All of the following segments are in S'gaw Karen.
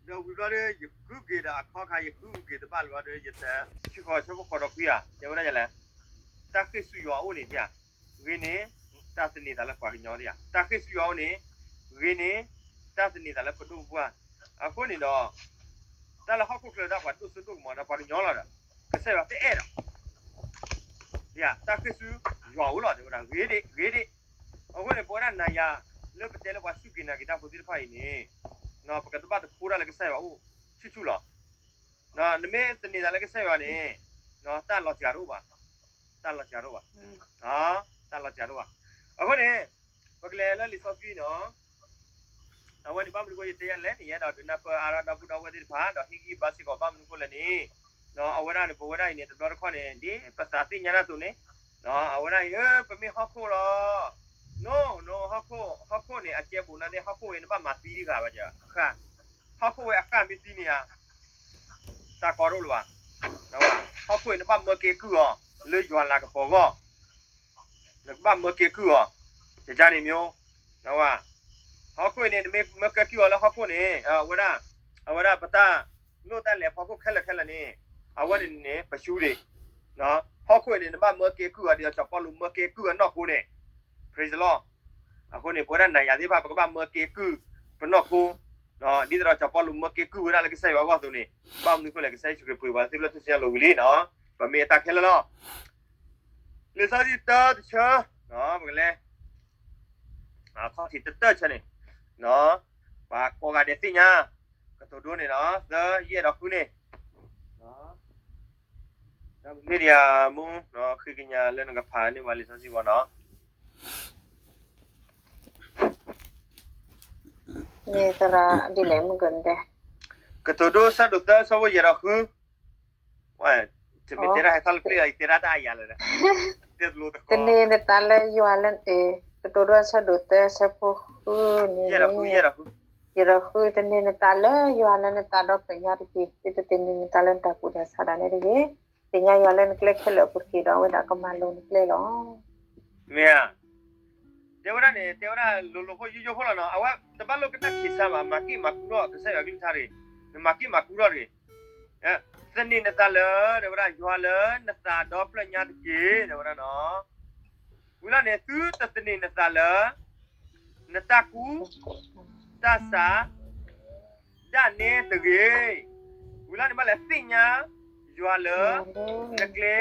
ဒီးဝံၤဘျီဒီး ယဃုက့ၤဒီးအခီခါ ယဃုက့ၤတဘၣ်လၢၤဘျီဒီး ယတဲ ဆံဃီၤဆၢဖိဃီၤဒီးခွံဧါ တဲဝဲဒၣ်ယလဲၣ်, တၢ်ဃ့ၢ်ဆူယွၤအအိၣ်န့ၣ်ဧါ, ဂ့ၤန့ၣ် တၢ်သန့ၤသးလၢပှၤကညီဧါ, တၢ်ဃ့ၢ်ဆူယွၤအအိၣ်န့ၣ် ဂ့ၤန့ၣ် တၢ်သန့ၤသးလၢပဒိၣ်ပပှၢ်, အဃိန့ၣ်ဒီး တၢ်လၢဟီၣ်ခိၣ်ချၢဒၣ်ပှၤဒိၣ်စိဒိၣ်ကမီၤဒီးပှၤကညီလီၤဒီး ကစၢ်ယွၤတအဲၣ်ဒီး တၢ်ဃ့ၢ်ဆူယွၤအိၣ်လီၤ တဲဝဲဒၣ် ဂ့ၤဒံး ဂ့ၤဒံး, အဃိန့ၣ် ပဝဲဒၣ်နၤယၤ လၢပတဲလၢပှၤစူၢ်က့ၤနာ်က့ၤတၢ်ဖိသ့ၣ်တဖၣ်အံၤန့ၣ် ပကတဘၣ်တခီဒၣ်လၢကစၢ်ယွၤအိၣ်ဆူၣ်ဆူၣ်လီၤ. နမ့ၢ်သန့ၤသးလၢကစၢ်ယွၤန့ၣ် တၢ်လီၤစှၤတအိၣ်ဘၣ်, တၢ်လီၤစှၤတအိၣ်ဘၣ်, တၢ်လီၤစှၤတအိၣ်ဘၣ်. အဃိန့ၣ် ပကလဲၤလၢလံာ်စီဆှံနီၤ အဝဲန့ၣ်ဘၣ်မနုၤဃိယတဲယၤလဲၣ်န့ၣ် ယအဲၣ်ဒိးဒုးနၢ်ပၢၢ်အါထီၣ်ဒီပုၢ်ဒီဝဲၢ်သ့ၣ်တဖၣ် ဒီးဟ့ၣ်ဂံၢ်ဘါစ့ၢ်ကီးဘၣ်မနုၤဃိလဲၣ်န့ၣ် အဝဲဒၣ်န့ၣ် ပဝဲဒၣ်အံၤန့ၣ် တဘျီတခီၣ်န့ၣ် ဒ်ပသးသ့ၣ်ညါတၢ်အသိးန့ၣ် အဝဲဒၣ်အံၤ ပမ့ၢ်ဟီၣ်ခိၣ်လီၤ နိ နိ ဟီၣ်ခိၣ် ဟီၣ်ခိၣ်န့ၣ် အကဲဘူးနၤသ့ၣ် ဟီၣ်ခိၣ်ဝဲန့ၣ် နဘၣ်မၤသံတဂၤဘၣ် ဃၣ် ဟီၣ်ခိၣ်ဝဲအဃၣ်မ့ၢ်သံန့ၣ်ဧါ တၢ်ကီတအိၣ်လၢၤဘၣ်. ဟီၣ်ခိၣ်အံၤ နဘၣ်မၢကဲကုၢ်အီၤ လၢယွၤလၤကပီၤအဂီၢ် နကဘၣ်မၢကဲကုၢ်အီၤ ယကန့ၣ်မ့ၢ် ဟီၣ်ခိၣ်အံၤန့ၣ် နမ့ၢ်မၢကဲကုၢ်အီၤလၢဟီၣ်ခိၣ်န့ၣ် အဝဲဒၣ် အဝဲဒၣ်ပတၢ်လိၣ်တၢ်လဲၤဖီခိၣ်ခဲလၢာ်ခဲလၢာ်န့ၣ် အဝဲန့ၣ်န့ၣ် ပဆူဒံး ဟီၣ်ခိၣ်အံၤန့ၣ် နဘၣ်မၢကဲကုၢ်အီၤ ဒ်သိးစီၤပီလူးမၢကဲကုၢ်အနီၢ်ခိန့ၣ် praise the Lord. အဃိန့ၣ် ပဝဲဒၣ်နၤယၤသ့ၣ်တဖၣ် ပကဘၣ်မၢကဲကုၢ်ပနီၢ်ခိ ဒ်သိးဒီးစီၤပီလူးမၢကဲကုၢ်ဝဲဒၣ်လၢကစၢ်ယွၤအဂီၢ်အသိးန့ၣ် ဘၣ်မနုၤအဃိလဲၣ် ကစၢ်ယ့ၣ်ၡူးခရံာ်ပှ့ၤပှၤလၢထူၣ်စုညါအလိၤဝံၤလံနီၤ ပမ့ၢ်အတၢ်ခဲလၢာ်လီၤ. လံာ်စီဆှံတၢတဆၢ ပကလဲၤ အခီၣ်ထံးတၢတၢဆၢန့ၣ် ပှၤကိးဂၤဒဲးသ့ၣ်ညါ ကတိၤဒိန့ၣ်နီၤ သၢယဲၢ်ဒီးဃုန့ၣ် မ့ၢ်ဒံးဧါမူ ဃ့ကညးလၢနကဖးန့ၢ်ပှၤလံာ်စီဆှံဝဲနီၤ ကတိၤဒိအဆၢဒိၣ်သၢအဆၢဖိယဲၢ်ဒီးဃု တမ့ၢ်တဲဒၣ်ဟဲထီၣ်လၢပျ့ၢ်လီၤ ယတဲဒၣ်တၢ်အယၤလၢ သန့ၤနသးလၢယွၤလၢ ကတိၤဒိအဆၢဒိၣ်သၢအဆၢဖိဃုန့ၣ် ယဲၢ်ဒီးဃု သန့ၤနသးလၢယွၤလၢနသးဒီဖျၢၣ်ညါတက့ၢ်, သုတသန့ၤနသးလၢနတၢ်ကူၣ်တၢ်ဆးဒၣ်နဲတဂ့ၤ. သ့ၣ်ညါယွၤလၢနကျဲခဲလၢာ်အပူၤတက့ၢ်, ဒီးအဝဲဒၣ်ကမၤလိၤနကျဲလီၤ. မ့ၢ်ဧါ. တဲဝဲဒၣ်န့ၣ် တဲဝဲဒၣ်လိၤလိၤဖိယိယိဖိလီၤနီၤ, အဝဲတဘၣ်လိၣ်ကနၣ်ခံစါဘၣ်, မၤက့ၢ်မၤကူထီၣ် ကစၢ်ယွၤကလုၢ်ကထါတဂ့ၤ, နမၤက့ၢ်မၤကူထီၣ်တဂ့ၤ. သန့ၤနသးလၢ တဲဝဲဒၣ် ယွၤလၢနသးဒီဖျၢၣ်ညါတက့ၢ် တဲဝဲဒၣ်နီၤ. ဝံၤလီၤန့ၣ် သုတသန့ၤနသးလၢ နတၢ်ကူၣ် တၢ်ဆး ဒၣ်နဲတဂ့ၤ. ဝံၤလီၤန့ၣ် ဘၣ်လဲၤသ့ၣ်ညါ ယွၤလၢ နကျဲ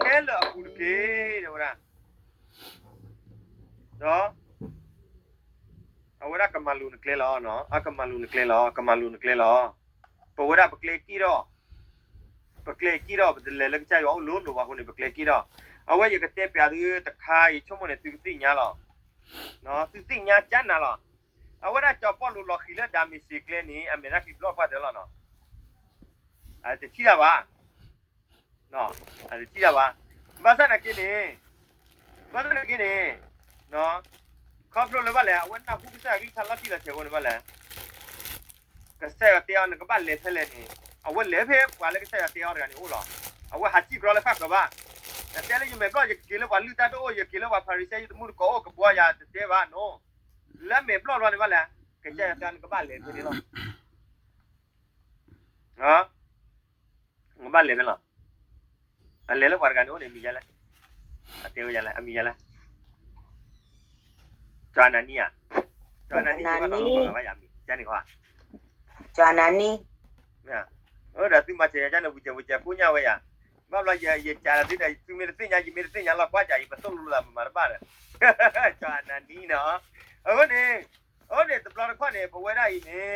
ခဲလၢာ်အပူၤတက့ၢ် တဲဝဲဒၣ်. ဒီး အဝဲဒၣ်ကမၤလိၤနကျဲလီၤ, အကမၤလိၤနကျဲလီၤ, ကမၤလိၤနကျဲလီၤ. ပဝဲဒၣ်ပကျဲက့ၢ်ထီၣ်, ပကျဲက့ၢ်ထီၣ် ပတလဲၤလၢကစၢ်ယွၤအိၣ်လိၤလိၤဘၣ်အဃိန့ၣ် ပကျဲက့ၢ်ထီၣ်. အဝဲယကတဲပျးသုတခါအံၤ ဆိကမိၣ်န့ၣ် သုကသ့ၣ်ညါလီၤ. သုသ့ၣ်ညါကၢ်နၤလီၤ. အဝဲဒၣ်စီၤပီလူးလီၤဃံၤလၢဒၤမ့းစ့းကျဲန့ၣ် အမဲာ်ညါက့ၤဘျီၣ်ပှၢ်တၢၢ်လီၤနီၤ. တထံၣ်တၢ်ဘၣ် တထံၣ်တၢ်ဘၣ်. ဘၣ်ဆၣ်သနာ်က့န့ၣ်, ဘၣ်ဆၣ်သနာ်က့န့ၣ်, ခီဖျိလၢဘၣ်လဲၣ်, အဝဲနၢ်ဟူကစၢ်ယွၤကလုၢ်ကထါလီၤတံၢ်လီၤဆဲးအဃိန့ၣ်ဘၣ်လဲၣ်, ကစၢ်ယွၤတဲအီၤနကဘၣ်လဲၤဖဲလဲၣ်န့ၣ်, အဝဲလဲၤဖဲပှၤလၢကစၢ်ယွၤတဲအီၤတဂၤန့ၣ်အိၣ်လီၤ. အဝဲဟးစံၣ်ကြီလၢဃၣ်ဃၢၤဘၣ်. နတဲလၢယမဲာ်ဘျီၣ် ယက့ၤလၢပှၤလုၢ်တၢ်ဒိၣ်အိၣ်, ယက့ၤလၢပှၤဖၤရံၤၡဲ ယတမုၣ်တကိးအိၣ် ကဘှီယၤတတဲဘၣ်နီၤ. လၢမဲာ်ဘျီၣ်ဘျီန့ၣ်ဘၣ်လဲၣ်, ကစၢ်ယွၤတဲနကဘၣ်လဲၤဖဲန့ၣ်လီၤ. ကဘၣ်လဲၤဖဲလီၤ. အလဲၤလၢပှၤတဂၤန့ၣ်အိၣ်န့ၣ် အမံၤယါလဲၣ်. အတဲဝဲယါလဲၣ်, အမံၤယါလဲၣ်. ကၠီအနၤနံယါ, ကၠီအနၤနံ, ကၠီအနၤနံ, ဒီးသုမၤစၢၤယၤန့ၣ် ဝံၤစဲးဝံၤစဲးကိးညါဝဲယါ. ဘၣ်ဘျီယကးလီၤသုဒီး သုမ့ၢ်တသ့ၣ်ညါ ယမ့ၢ်တသ့ၣ်ညါလီၤကွၢ်ကးအံၤ ပသိၣ်လိလၢမၤတဘၣ်ဒီး ကၠီအနၤနံနီၤ. အဃိန့ၣ် အဃိန့ၣ် တဘျီတခီၣ်န့ၣ် ပဝဲဒၣ်အံၤန့ၣ်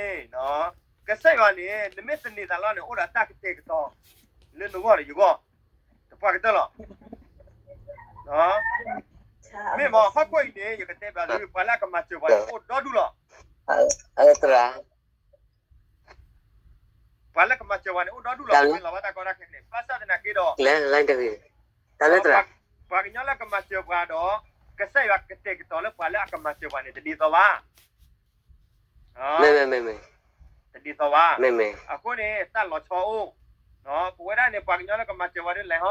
ကစၢ်ယွၤန့ၣ် နမ့ၢ်သန့ၤသးလီၤန့ၣ် အိၣ်ဒီးတၢ်ကတဲာ်ကတီၤ လၢနဂီၢ်ဒီးယဂီၢ် တပှၢ်ကတၢၢ်လီၤ. မ့ၢ်မ့ၢ်ဟီၣ်ခိၣ်အံၤန့ၣ် ယကတဲဘၣ်သု ပှၤလၢအကမၤစၢၤပှၤန့ၣ် အိၣ်ဒီဒူၣ်လီၤ. ပှၤလၢကမၤစၢၤပှၤန့ၣ် အိၣ်ဒီဒူၣ်လီၤ ပမ့ၢ်လီၤဘၣ်တၢ်ကီတၢ်ခဲန့ၣ် ဘၣ်ဆၣ်သနာ်က့ဒီး ပှၤကညီလၢကမၤစၢၤပှၤဒီး ကစၢ်ယွၤကတဲာ်ကတီၤလၢပှၤလၢအကမၤစၢၤပှၤန့ၣ် တဒ်သိးဘၣ်. တဒ်သိးဘၣ်. အဃိန့ၣ် တၢ်လီၤဆီအိၣ်, ပဝဲဒၣ်န့ၣ် ပှၤကညီလၢကမၤစၢၤပှၤဒ်လဲၣ်ဟီ,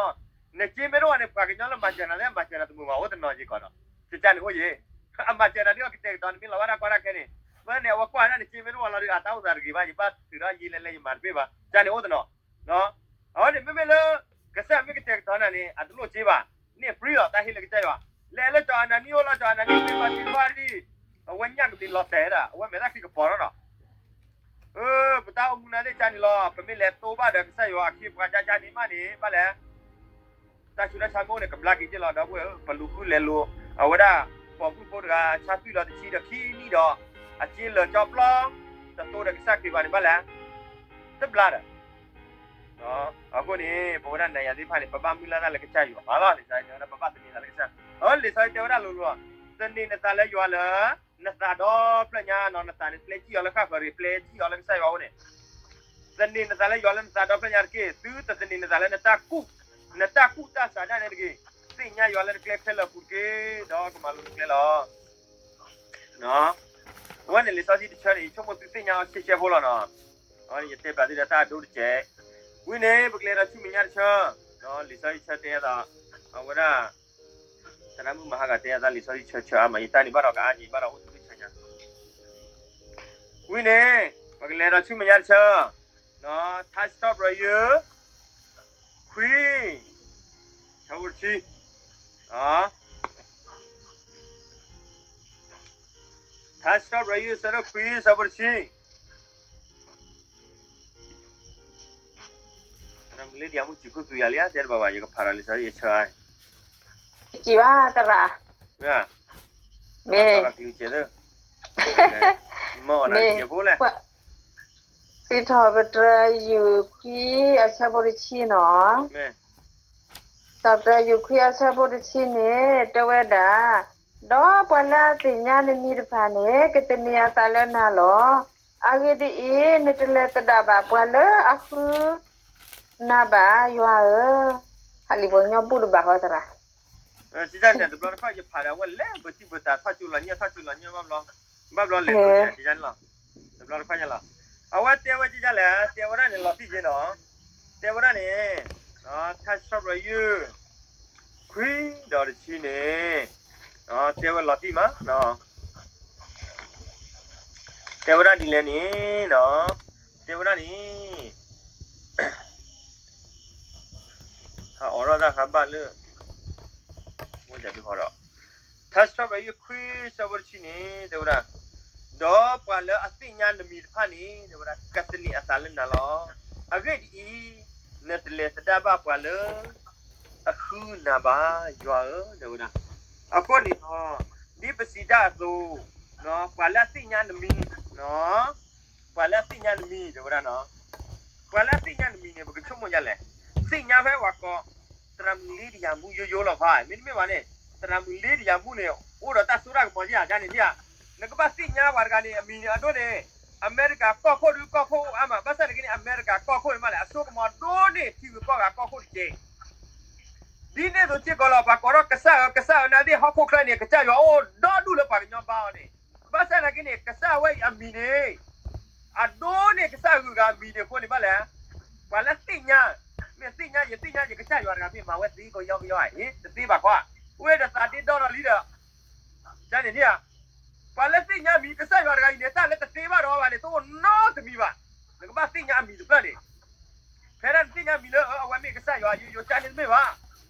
နစ့မ့ၢ်တအိၣ်န့ၣ် ပှၤကညီလၢမၤစၢၤနၤလၢအမၤစၢၤနၤတမုာ်ဘၣ် အိၣ်တနီၤက့ၤကီးဒီး ကစၢ်န့ၣ်အိၣ်ယ့ၣ်, အမၤစၢၤနၤဒ်အီၤကတဲာ်ကတီၤ နမ့ၢ်လီၤဘၣ်တၢ်ကီတၢ်ခဲန့ၣ်, မ့ၢ် ဝဲန့ၣ် အဝဲကွၢ်ဒၣ်န့ၣ် က့မ့ၢ်တဝီလီၤဒီး အတၢ်အိၣ်သးတဂ့ၤဘၣ်, ယဘၣ်ထုးထီၣ်ယ့လဲလဲ ယမၤတဘ့ၣ်ဘၣ်, ကန့ၣ်အိၣ်တနီၤ. အဝဲန့ၣ် မ့မ့ၢ်လၢ ကစၢ်မ့ၢ်ကတဲာ်ကတီၤနၤန့ၣ် အတလိၣ်က့ဘၣ်, န့ၣ် free လီၤ, တၢ်ဟ့ၣ်လၢကစၢ်ယွၤ, လဲၤလၢကၠီၤအနၤနံအိၣ်လီၤ, ကၠီၤအနၤနံသ့ၣ်ဘၣ်သ့ၣ်တဖၣ်ဒ် အဝဲညၣ်ကဘ့ၣ်လီၤတဲာ်ဒၣ်, အဝဲမဲာ်သၣ်ချံကပီၤထီၣ်ဒီး ပတၢ်အိၣ်မူနၤသ့ၣ်ကန့ၣ်လီၤ, ပမ့ၢ်လဲၤတိဘၣ်ဒီးကစၢ်ယွၤအခ့အပှၤကန့ၣ်မးန့ၣ် ဘၣ်လဲၣ် တၢ်ဆူးတၢ်ဆါမ့ၢ်အိၣ်န့ၣ် ကဘျါက့ၤက့လီၤ, ဒီပုၢ်ဝဲၢ်ဧၢ, ပလူၤဃုလဲၤလိၤ, အဝဲဒၣ် ပိာ်မုၣ်ဖိတဂၤ ဆါသွံၣ်လီၤတဆံဒီးခံနံၣ်ဒီး အစ့လၢာ်ကၠီပျီ, တတိဒီးကစၢ်ခရံာ်ဘၣ်န့ၣ် ဘၣ်လဲၣ်, တဘျါဒီး အဃိန့ၣ် ပဝဲဒၣ်နၤယၤသ့ၣ်တဖၣ်န့ၣ် ပဘၣ်မုၢ်လၢ်တၢ်လၢကစၢ်ယွၤလီၤ, လံာ်စီဆှံတဲဝဲဒၣ် ပဘၣ်သန့ၤသးလၢကစၢ်, အလံာ်စီဆှံတဲဝဲဒၣ်လိၤလိၤ, သန့ၤနသးလၢယွၤလၢ နသးဒီဖျၢၣ်ညါနီၤ, နသးန့ၣ် ပျဲစံၣ်အီၤလၢဃၣ်ဃၢၤတဂ့ၤ, ပျဲစံၣ်အီၤလၢကစၢ်ယွၤအအိၣ်န့ၣ်, သန့ၤနသးလၢယွၤလၢနသးဒီဖျၢၣ်ညါတက့ၢ်, သုတသန့ၤနသးလၢနတၢ်ကူၣ်, နတၢ်ကူၣ်တၢ်ဆးဒၣ်နဲတဂ့ၤ, သ့ၣ်ညါယွၤလၢနကျဲခဲလၢာ်အပူၤတက့ၢ်, ဒီးကမၤလိၤနကျဲလီၤ. အဝဲန့ၣ်လံာ်စီဆှံတဆၢန့ၣ် ယဆိကမိၣ်သုသ့ၣ်ညါအီၤရှဲရှဲဖိလီၤနီၤ, ယတဲပျးသုဒီးတၢ်အဒိတစဲး, ဝံၤန့ၣ် ပကလဲၤဒီးဆူမဲာ်ညါတဆၢ, လံာ်စီဆှံဆၢတဲအသး, အဝဲဒၣ် သရၣ်မုၣ်မၤဟးဂၤတဲအသးလံာ်စီဆှံဆၢဆၢအါမး, ယတၢ်န့ၣ်ဘၣ်ဒီးကအါက့ၤ ဘၣ်ဒီးအိၣ်သုဆၢညါ, ဝံၤန့ၣ် ပကလဲၤဒီးဆူမဲာ်ညါတဆၢ, ထါစံးထီၣ်ပတြၢၤယုၢ် ခွံ, ဆၢဖိတဆံ, ထါစံးထီၣ်ပတြၢၤယုၢ် ဆၢဒိၣ်ခွံ ဆၢဖိတဆံ, လၢဒံးယမူစံးခိၣ်သူယၤလံ တဲတဘၣ်ဘၣ် ယကဖးဒီးလံာ်စီဆှံယဆၢ, စံးဘၣ်သရၣ်, မ့ၢ်, မ့ၢ်, စံးထီၣ်ပတြၢၤယုၢ်ခွံ အဆၢဖိတဆံနီၤ, စံးထီၣ်ပတြၢၤယုၢ်ခွံ အဆၢဖိတဆံန့ၣ် တဲဝဲဒၣ်, ဒီးပှၤလၢအသ့ၣ်ညါနမံၤတဖၣ်န့ၣ် ကသန့ၤအသးလၢနၤလီၤ. အဂ့ၢ်ဒ်အံၤ, နတလဲၤသဒၣ်ဘၣ်ပှၤလၢအဃုနၤဘၣ်, ယွၤဧၢ, ဟးလံာ်ပှၤကညီဘူၣ်တဘၣ်ဃီသရၣ် တဘျီတခီၣ်ယဖးဒီးအဝဲလဲၤဘၢၣ်စံၣ်ဘၢၣ်သး ထီၣ်ကၠိလီၤညၣ် ထီၣ်ကၠိလီၤညၣ် ဘၣ်ဘျီလဲၤဘၢၣ်ညၣ် တဘျီတခီၣ်ညါလီၤ. အဝဲတဲဝဲဒ်လဲၣ်, တဲဝဲဒၣ်န့ၣ်လီၤတံၢ်က့နီၤ, တဲဝဲဒၣ်န့ၣ်, ထါစံးထီၣ်ပတြၢၤယုၢ် ခွံဒီးတဆံန့ၣ်, တဲဝဲလီၤတံၢ်မး, တဲဝဲဒၣ်ဒ်လဲၣ်န့ၣ်, တဲဝဲဒၣ်န့ၣ် ဟးအိးထီၣ်တၢ်ဃးဘၣ်လၢ ဝဲဒၣ်ဒ်ဃီဒီး, ထါစံးထီၣ်ပတြၢၤယုၢ်ခွံ ဆၢဖိတဆံန့ၣ် တဲဝဲဒၣ်, ဒီးပှၤလၢအသ့ၣ်ညါနမံၤတဖၣ်န့ၣ် တဲဝဲဒၣ် ကသန့ၤအသးလၢနၤလီၤ. အဂ့ၢ်ဒ်အံၤ, နတလဲၤသဒၣ်ဘၣ်ပှၤလၢ အဃုနၤဘၣ်, ယွၤဧၢ, တဲဝဲဒၣ်. အဃိန့ၣ်ဒီး ဒ်ပစံးတၢ်အသိး, ပှၤလၢအသ့ၣ်ညါနမံၤ, ပှၤလၢအသ့ၣ်ညါနမံၤ တဲဝဲဒၣ်နီၤ, ပှၤလၢအသ့ၣ်ညါနမံၤန့ၣ် ပကဆိကမိၣ်ဒ်လဲၣ်, သ့ၣ်ညါဖဲပှၤကိး သရၣ်မုၣ်လ့တယၤဘူၣ်ယိယိလီၤဖး, မ့တမ့ၢ်ဘၣ်န့ၣ် သရၣ်မုၣ်လ့တယၤဘူၣ်န့ၣ် အိၣ်ဒီးတၢ်စိတၢ်ကမီၤဒ်ယၤန့ၣ်ဒ်ဧါ, နကဘၣ်သ့ၣ်ညါပှၤတဂၤန့ၣ် အမံၤန့ၣ် အဒိန့ၣ် အမဲရကၤကီၢ်ခိၣ်ဒုးကီၢ်ခိၣ်အိၣ်အါမး, ဘၣ်ဆၣ်သနာ်က့န့ၣ် အမဲရကၤကီၢ်ခိၣ်န့ၣ်မးလဲၣ် အစိကမီၤဒိၣ်န့ၢ်ထံဂုၤကီၢ်ဂၤကီၢ်ခိၣ်တက့ၢ်. ဒ်န့ၣ်အသိးစ့ၢ်ကီးလီၤ, ပှၤကိးထီၣ်ကစၢ်ဧၢ ကစၢ်ဧၢ နာ်သက့ ဟီၣ်ခိၣ်ချၢန့ၣ် ကစၢ်ယွၤအိၣ်ဒီဒူၣ်လၢပှၤကညီဘါအီၤန့ၣ်, ဘၣ်ဆၣ်သနာ်က့န့ၣ် ကစၢ်ဝဲအံၤအမံၤန့ၣ် အဒိန့ၢ်ကစၢ်ဂုၤဂၤအမံၤန့ၣ်အဃိန့ၣ်ဘၣ်လဲၣ်, ပှၤလၢသ့ၣ်ညါ, မ့ၢ်သ့ၣ်ညါ ယသ့ၣ်ညါယကစၢ်ယွၤတဂၤမ့ၢ်မၤဝဲသ့ကယီကယီဧါ, တသ့ဘၣ်ခွါ, ဝဲဒီးသးဒ့ဒီထီၣ်လံဒီး န့ၣ်ဧါ, ပှၤလၢသ့ၣ်ညါမံၤကစၢ်ယွၤတဂၤအံၤန့ၣ် တၢ်လၢတသ့ဘၣ်ဒီးအီၤဘၣ်န့ၣ် တအိၣ်နီတမံၤဘၣ်, နကဘၣ်သ့ၣ်ညါအမံၤတဖျၢၣ်န့ၣ်, ဖဲဒၣ်နသ့ၣ်ညါမံၤလၢ အဝဲမ့ၢ်ကစၢ်ယွၤယိယိကန့ၣ်တမ့ၢ်ဘၣ်,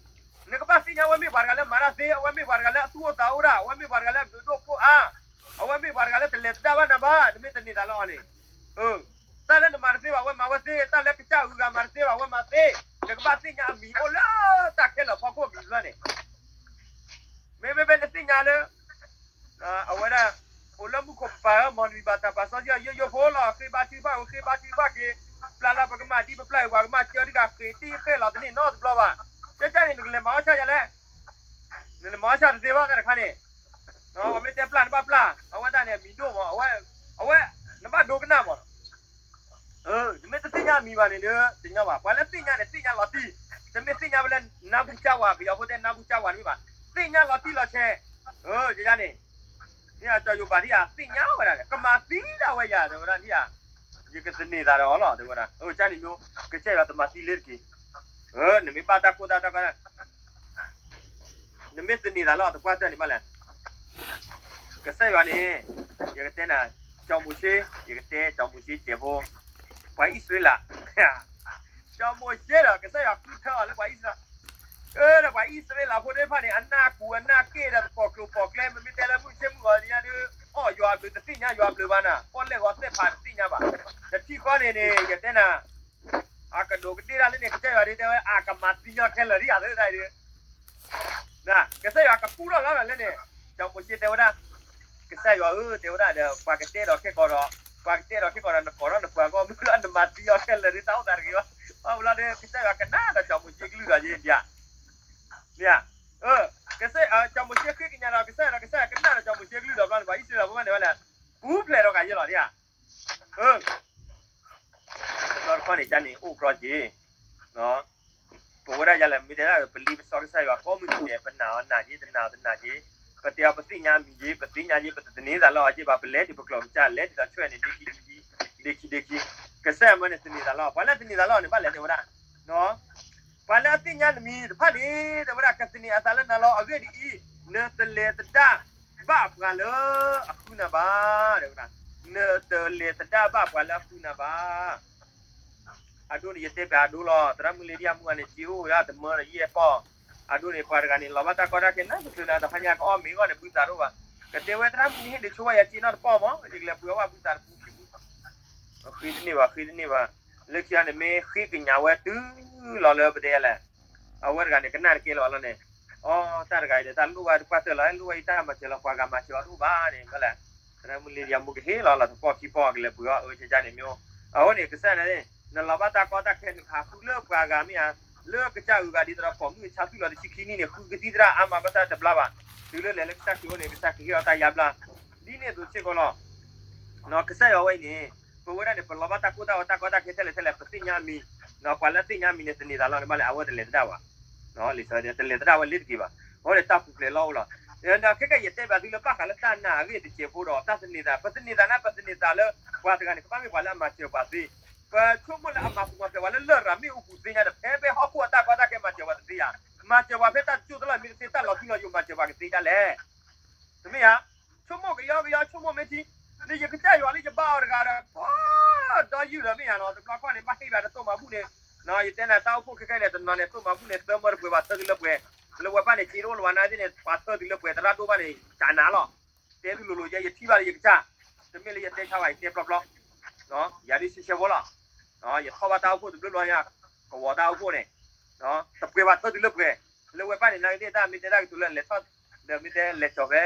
နကဘၣ်သ့ၣ်ညါအဝဲမ့ၢ်ပှၤတဂၤလၢမၤတၢ်သ့, အဝဲမ့ၢ်ပှၤတဂၤလၢအသူၣ်အိၣ်သးအိၣ်ဒၣ်, အဝဲမ့ၢ်ပှၤတဂၤလၢအဘျုးဒိၣ်ဖှိၣ်အါ, အဝဲမ့ၢ်ပှၤတဂၤလၢတလဲၤသဒၣ်ဘၣ်နၤဘၣ်, နမ့ၢ်တန့ၢ်သးလၢအီၤန့ၣ်, တၢ်လၢနမၤတသ့ဘၣ် အဝဲမၤဝဲသ့, တၢ်လၢကစၢ်ဂုၤဂၤမၤတသ့ဘၣ် အဝဲမၤသ့, နကဘၣ်သ့ၣ်ညါအမံၤအိၣ်လၢတၢ်ခဲလၢာ်ဖီခိၣ်အမံၤတဖျၢၣ်န့ၣ် မ့မ့ၢ်ဖဲနသ့ၣ်ညါလၢ အဝဲဒၣ် အိၣ်လၢမူခိၣ်ပပၤဧၢ မ်နမံၤဘၣ်တၢ်ပာ်စီဆှံအီၤယိယိဖိလီၤ, ဃ့ဘါထုကဖၣ်ဧိၤ ဃ့ဘါထုကဖၣ်က့ၤ, ပျၢ်လၢပကမၣ်ဒ်ပပျၢ်အံၤ ပှၤကမၣ်စၢၤတဂၤဃ့တံၢ်ဃဲလီၤတန့ၢ်နီတဘျီဘၣ်, ကဲကဲန့ၣ် နကလဲၤမၤအီၣ်ဆၣ်ယၤလဲၣ်, နလဲၤမၤအီၣ်ဆၣ်တသ့ဘၣ်တၢ်တခါန့ၣ်, အဝဲမ့ၢ်တဲပျၢ်နဘၣ်ပျၢ်, အဝဲတၢ်န့ၣ်အမံၤဒိၣ်မး, အဝဲ နဘၣ်ဒိကနၣ်မး နမ့ၢ်တသ့ၣ်ညါအမံၤဘၣ်န့ၣ်ဒီး တညီဘၣ်. ပှၤလၢသ့ၣ်ညါန့ၣ် သ့ၣ်ညါလီၤတံၢ်, တမ့ၢ်သ့ၣ်ညါဝဲလၢနါဘူကၠါဝၤ, ပယီၤဖိတဲနါဘူကၠါဝၤတမ့ၢ်ဘၣ်, သ့ၣ်ညါလီၤတံၢ်လီၤဆဲး, ယၤန့ၣ်, မ့ၢ်အစီၤယိၤဘးဒ်ဧါ, သ့ၣ်ညါဝဲဒၣ်, ကမၤသံဒၣ်ဝဲယၤ တဲဝဲဒၣ်ဒ်ဧါ, ယကသန့ၤသးဒီးအီၤလီၤ တဲဝဲဒၣ်, ကန့ၣ် ကစၢ်ယွၤတမၤသံလၢတက့ၢ်, နမ့ၢ်ဘၣ်တၢ်ကိၢ်တၢ်ဂီၤ နမ့ၢ်သန့ၤသးလၢအီၤတပှၢ်တၢၢ်န့ၣ်ဘၣ်လဲၣ်, ကစၢ်ယွၤန့ၣ်, ယကတဲနၤ, စီၤမိၤၡ့, ယကတဲစီၤမိၤၡ့စဲးဖိ, ပှၤအံၣ်စရ့လး, စီၤမိၤၡ့ဒီး ကစၢ်ယွၤဃုထၢအီၤလၢပှၤအံၣ်စရ့လး, အၢ ဒီးပှၤအံၣ်စရ့လးဖိသ့ၣ်တဖၣ်န့ၣ် အနၢ်ကူအနၢ်က့ၣ်ဒီး တပိာ်ကျိၤပိာ်ကျဲ ပမ့ၢ်တဲလၢမုၢ်ဆ့ၣ်မုၢ်ဂီၤညါဒုး အီၣ်ယွၤအဘျုး တသ့ၣ်ညါယွၤအဘျုးဘၣ်နၤ, ပီၣ်လဲၣ်ဂီၤသ့ၣ်ဖးတသ့ၣ်ညါဘၣ်, တထံၣ်ဃီန့ၣ်န့ၣ် ယတဲနၤ အကဒိးကတ့ၢ်တၢ်လၢန့ၣ် ကစၢ်ယွၤဒ်တဲဝဲ အကမၤသံညီခဲလၢာ်ဒ်ယၤသ့ၣ်တဖၣ်အံၤဒုး, ကစၢ်ယွၤကကူၣ်ထီၣ်လီၤလၢန့ၣ်, စီၤမိၤၡ့တဲဝဲဒၣ်, ကစၢ်ယွၤဧၢ တဲဝဲဒၣ်ဒီး ပှၤကတဲဒီးခဲကီးဒီး, ပှၤကတဲဒီးခဲကီးဒီး နကိးထီၣ်နပှၤဂီၢ်မုၢ်လၢနမၤသံညီခဲလၢာ်ဒုး တၢ်အိၣ်သးတဂ့ၤဘၣ်, ဘၣ်မနုၤလၢ ကစၢ်ယွၤကနၣ်ဒီးစီၤမိၤၡ့ကလုၢ်ဒီးယဲဒၣ်, မ့ၢ်ဧါ, စီၤမိၤၡ့ဃ့ကညးဒီးကစၢ်ယွၤဒီး ကစၢ်ယွၤကနၣ်ဒီးစီၤမိၤၡ့ကလုၢ်ဒီး ဘျီန့ၣ် ပှၤအံၣ်စရ့လးဖိဘၣ်န့ၣ်ဝဲလဲၣ်, ပူၤဖျဲးဒီးကယဲၢ်လီၤဒ်ဧါ တဘျီတခီန့ၣ် ကန့ၣ်အိၣ်ကြီက့ၤ, ပဝဲဒၣ်ယၤလဲၣ် မ့ၢ်တဲဒၣ် ပလံပစီကစၢ်ယွၤကိးမုၢ်နံၤဒဲး ပနာ်အီၤနာ်က့ၤ တနာ်အီၤတနာ်က့ၤ, ပတဲအီၤပသ့ၣ်ညါမံၤက့ၤ ပသ့ၣ်ညါက့ၤ ပတသန့ၤသးလၢအီၤက့ၤဘၣ် ပလဲၤဒံးပကျိာ်ကစၢ် လဲၤဒံးဒီးဆွဲန့ၣ် ဒ့ခံဒ့ခံ, ဒ့ခံဒ့ခံ, ကစၢ်ယွၤမ့ၢ်န့ၣ်သန့ၤသးလီၤ ပှၤလၢသန့ၤသးလီၤန့ၣ် ဘၣ်လဲၤတဲဝဲဒၣ် ပှၤလၢအသ့ၣ်ညါနမံၤတဖၣ်န့ၣ် တဲဝဲဒၣ် ကသန့ၤအသးလၢနၤလီၤ အဂ့ၢ်ဒ်အံၤ, နတလဲၤသဒၣ်ဘၣ်ပှၤလၢအဃုနၤဘၣ်, တဲဝဲဒၣ်, နတလဲၤသဒၣ်ဘၣ်ပှၤလၢအဃုနၤဘၣ်. အဒိန့ၣ် ယတဲပၠးအဒိလီၤ, သရၣ်မုၣ်လ့ဒံယၤမူဂၤန့ၣ် စ့အိၣ်ဝဲဒၣ်တမၢဒီးယဲၢ်ပီၢ်, အဒိန့ၣ် ပှၤတဂၤန့ၣ် လီၤဘၣ်တၢ်ကီတၢ်ခဲနၢ်တချုးနၤ တဟါညါကအီၣ်မ့ၤအဂီၢ်န့ၣ် ဘုသးတအိၣ်ဘၣ်, ကတဲဝဲသရၣ်မုၣ်န့ၣ် ဟ့ၣ်ဒုးဆိဝဲယၤစ့နီတပီၢ်မး ယကလဲၤပှ့ၤအီၣ်ဘၣ်ဘုသးတပူၤခံပူၤ ဃ့တန့ၢ်ဘၣ် ဃ့တန့ၢ်ဘၣ်, လၢခံဂၤန့ၣ် မ့ၢ်ဃ့ကညးဝဲတုၤလီၤလၢပတဲလဲၣ်, အဝဲတဂၤန့ၣ် ကနၣ်တကဲလၢၤဘၣ်လီၤန့ၣ်, အီ တၢ်တဂၤအံၤဒီး တၢ်လိၣ်ဘၣ်တပှၢ်တၢၢ်လီၤ လိၣ်ဘၣ်ယတၢ်မၤစၢၤလီၤ ပှၤဂၤမၤစၢၤအီၤတအိၣ်ဘၣ်န့ၣ် ဘၣ်လဲၣ်, သရၣ်မုၣ်လ့ဒံယၤမူကဟ့ၣ်လီၤလီၤတပီၢ်ခံပီၢ် ကလဲၤပှ့ၤအီၣ်အၢကကန့ၣ်မ့ၢ်, အဃိန့ၣ် ကစၢ်န့ၣ် နလီၤဘၣ်တၢ်ကီတၢ်ခဲ နကဟးဃုလၢပှၤဂၤမ့ၢ်ဧါ, လၢကစၢ်အဂုၤအဂၤဒ်သိးဒီး ပိာ်မုၣ်ဆါဟံၣ်လီၤတဆံခံနံၣ်န့ၣ် ဃုကသံၣ်သရၣ်အါမးဘၣ်ဆၣ်တဘျါဘၣ်, တုၤလၢလဲၤလၢကစၢ်ခရံာ်အအိၣ်န့ၣ် ကစၢ်ကဟ့ၣ်အီၤတၢ်ယါဘျါ, ဒ်န့ၣ်အသိးစ့ၢ်ကီးလီၤ. ကစၢ်ယွၤဝဲအံၤန့ၣ် ပဝဲဒၣ်န့ၣ် ပလီၤဘၣ်တၢ်ကိၢ်တၢ်ဂီၤတၢ်ကီတၢ်ခဲထဲလဲၣ်ထဲလဲၣ် ပသ့ၣ်ညါမံၤ, ပှၤလၢအသ့ၣ်ညါမံၤန့ၣ် သန့ၤသးလီၤန့ၣ် ဘၣ်လဲၣ် အဝဲတလဲၤသဒၣ်ဘၣ်, လံာ်စီဆှံတဲ တလဲၤသဒၣ်ဝဲလၢတဂ့ၤဘၣ်, အဃိန့ၣ်တၢ်ပူၤဖျဲးလီၤအိၣ်လီၤ. ခဲကနံၣ်အံၤ ယတဲဘၣ်သုလၢဘၣ်ဃးလၢတၢ်နာ်အဂ့ၢ်တစဲးဖိဒီး တၢ်သန့ၤသး ပသန့ၤသးန့ၣ် ပသန့ၤသးလၢ ပှၤတဂၤန့ၣ် ကဘၣ်မ့ၢ်ပှၤလၢအမၤစၢၤပှၤသ့, ပဆိကမိၣ်လၢအမၤပူၤမၤဖျဲးပှၤလၢလရာ်မ့ၣ်အူပူၤသ့ညါဒီး ဖဲဖဲဟီၣ်ခိၣ်အတၢ်ကီတၢ်ခဲမၤစၢၤပှၤတသ့ဧါ, မၤစၢၤပှၤဖဲတၢ်တစိၢ်တလီၢ်မ့ၢ်တသ့ တၢ်လီၤထူလီၤယိာ်မၤစၢၤပှၤကသ့ဒ်လဲၣ် တမ့ၢ်ဧါ, ဆိကမိၣ်ကယီကယီ ဆိကမိၣ်မ့ၢ်ထံ, လၢယကစၢ်ယွၤလၢယဘါအီၤတဂၤဒီး ပှၤဒီယုၢ်ဒီးမ့ၢ်ယါနီၤ တဘျီခီန့ၣ် ဘၣ်ဟ့ၣ်ဘၣ်တသိၣ်မၤဘူၣ်န့ၣ်, ယတဲနၤတၢ်အိၣ်ဖှိၣ်ခဲခဲအံၤန့ၣ် တနီၤန့ၣ် သိၣ်မၤဘူၣ်န့ၣ် သၢမၢတပှဲၤဘၣ် သၢတုၤလၢပှဲၤ, လၢဝဲဘၣ်န့ၣ်က့တအိၣ်လၢၤဘၣ်နာ်သ့ၣ်န့ၣ် ပှၤသၢတုၤလၢပှဲၤ သရၣ်ဒိၣ်ဘၣ်န့ၣ် ကနၤလီၤ, တဲသုလိၤလိၤယဲ ယထံၣ်ဘၣ်လၢယကစၢ်, တမ့ၢ်လၢယတဲဆါဘၣ် ယတဲပျီပျီ, ယၤဒ်ဆှဲဆှဲဖိလီၤ, ယထီၣ်ဘၣ်တၢ်အိၣ်ဖှိၣ်တဘျုးဘျီညါ, ကဝီၤတၢ်အိၣ်ဖှိၣ်န့ၣ် တပှဲၤဘၣ်သၢတုၤလၢပှဲၤ, လၢဝဲဘၣ်န့ၣ် နာ်သ့ၣ်တၢ်မ့ၢ်တဲတၢ်ကတိၤလၢလဲၤထီၣ်, ဒီးမ့ၢ်တဲလဲၤကၠီၤဖဲ,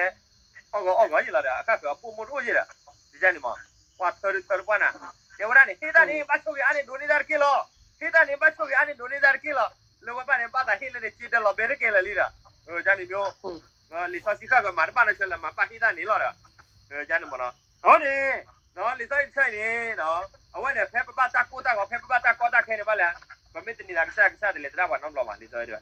အီၣ်ဂီၤအီၣ်ဂီၤယဲလီၤဒီး အခါဃၢၤအပိၢ်မိၢ်တအိၣ်ယဲဒီး, ယန့ၣ်မး, ပှၤထၢတထၢတပှၢ်နၤ, တဲဝဲဒၣ်န့ၣ် ဟ့ၣ်တၢ်န့ၣ် ဘၣ်ဆိၣ်ဂ့ၤအါန့ၣ်ဒိးန့ၢ်တၢ်တက့ၢ်လီၤ, ဟ့ၣ်တၢ်န့ၣ် ဘၣ်ဆိၣ်ဂ့ၤအါန့ၣ်ဒိးန့ၢ်တၢ်တက့ၢ်လီၤ, လၢဝဲဘၣ်န့ၣ် ဘၣ်သးဟ့ၣ်လၢန့ၣ် က့ဒၢလီၤဘဲတကဲလၢာ်လံဒီး, ယန့ၣ်မ့ၢ်, လံာ်စီဆှံဃၣ်ဃၢၤမၤတဘၣ်နီၢ်ဆၢလၢမၤဘၣ်ဟ့ၣ်တၢ်န့ၣ်လီၤဒီး, ယန့ၣ်မးနီၤ, အဃိန့ၣ် လံာ်စီဆှံတဆၢအံၤန့ၣ်, အဝဲန့ၣ် ဖဲပဘၣ်တၢ်ကိၢ်တၢ်ဂီၤ ဖဲပဘၣ်တၢ်ကီတၢ်ခဲန့ၣ်ဘၣ်လဲၣ်, ပမ့ၢ်သန့ၤသးကစၢ် ကစၢ်တလဲၤသဒၣ်ပှၤနီတဘျီဘၣ် လံာ်စီဆှံတဲဝ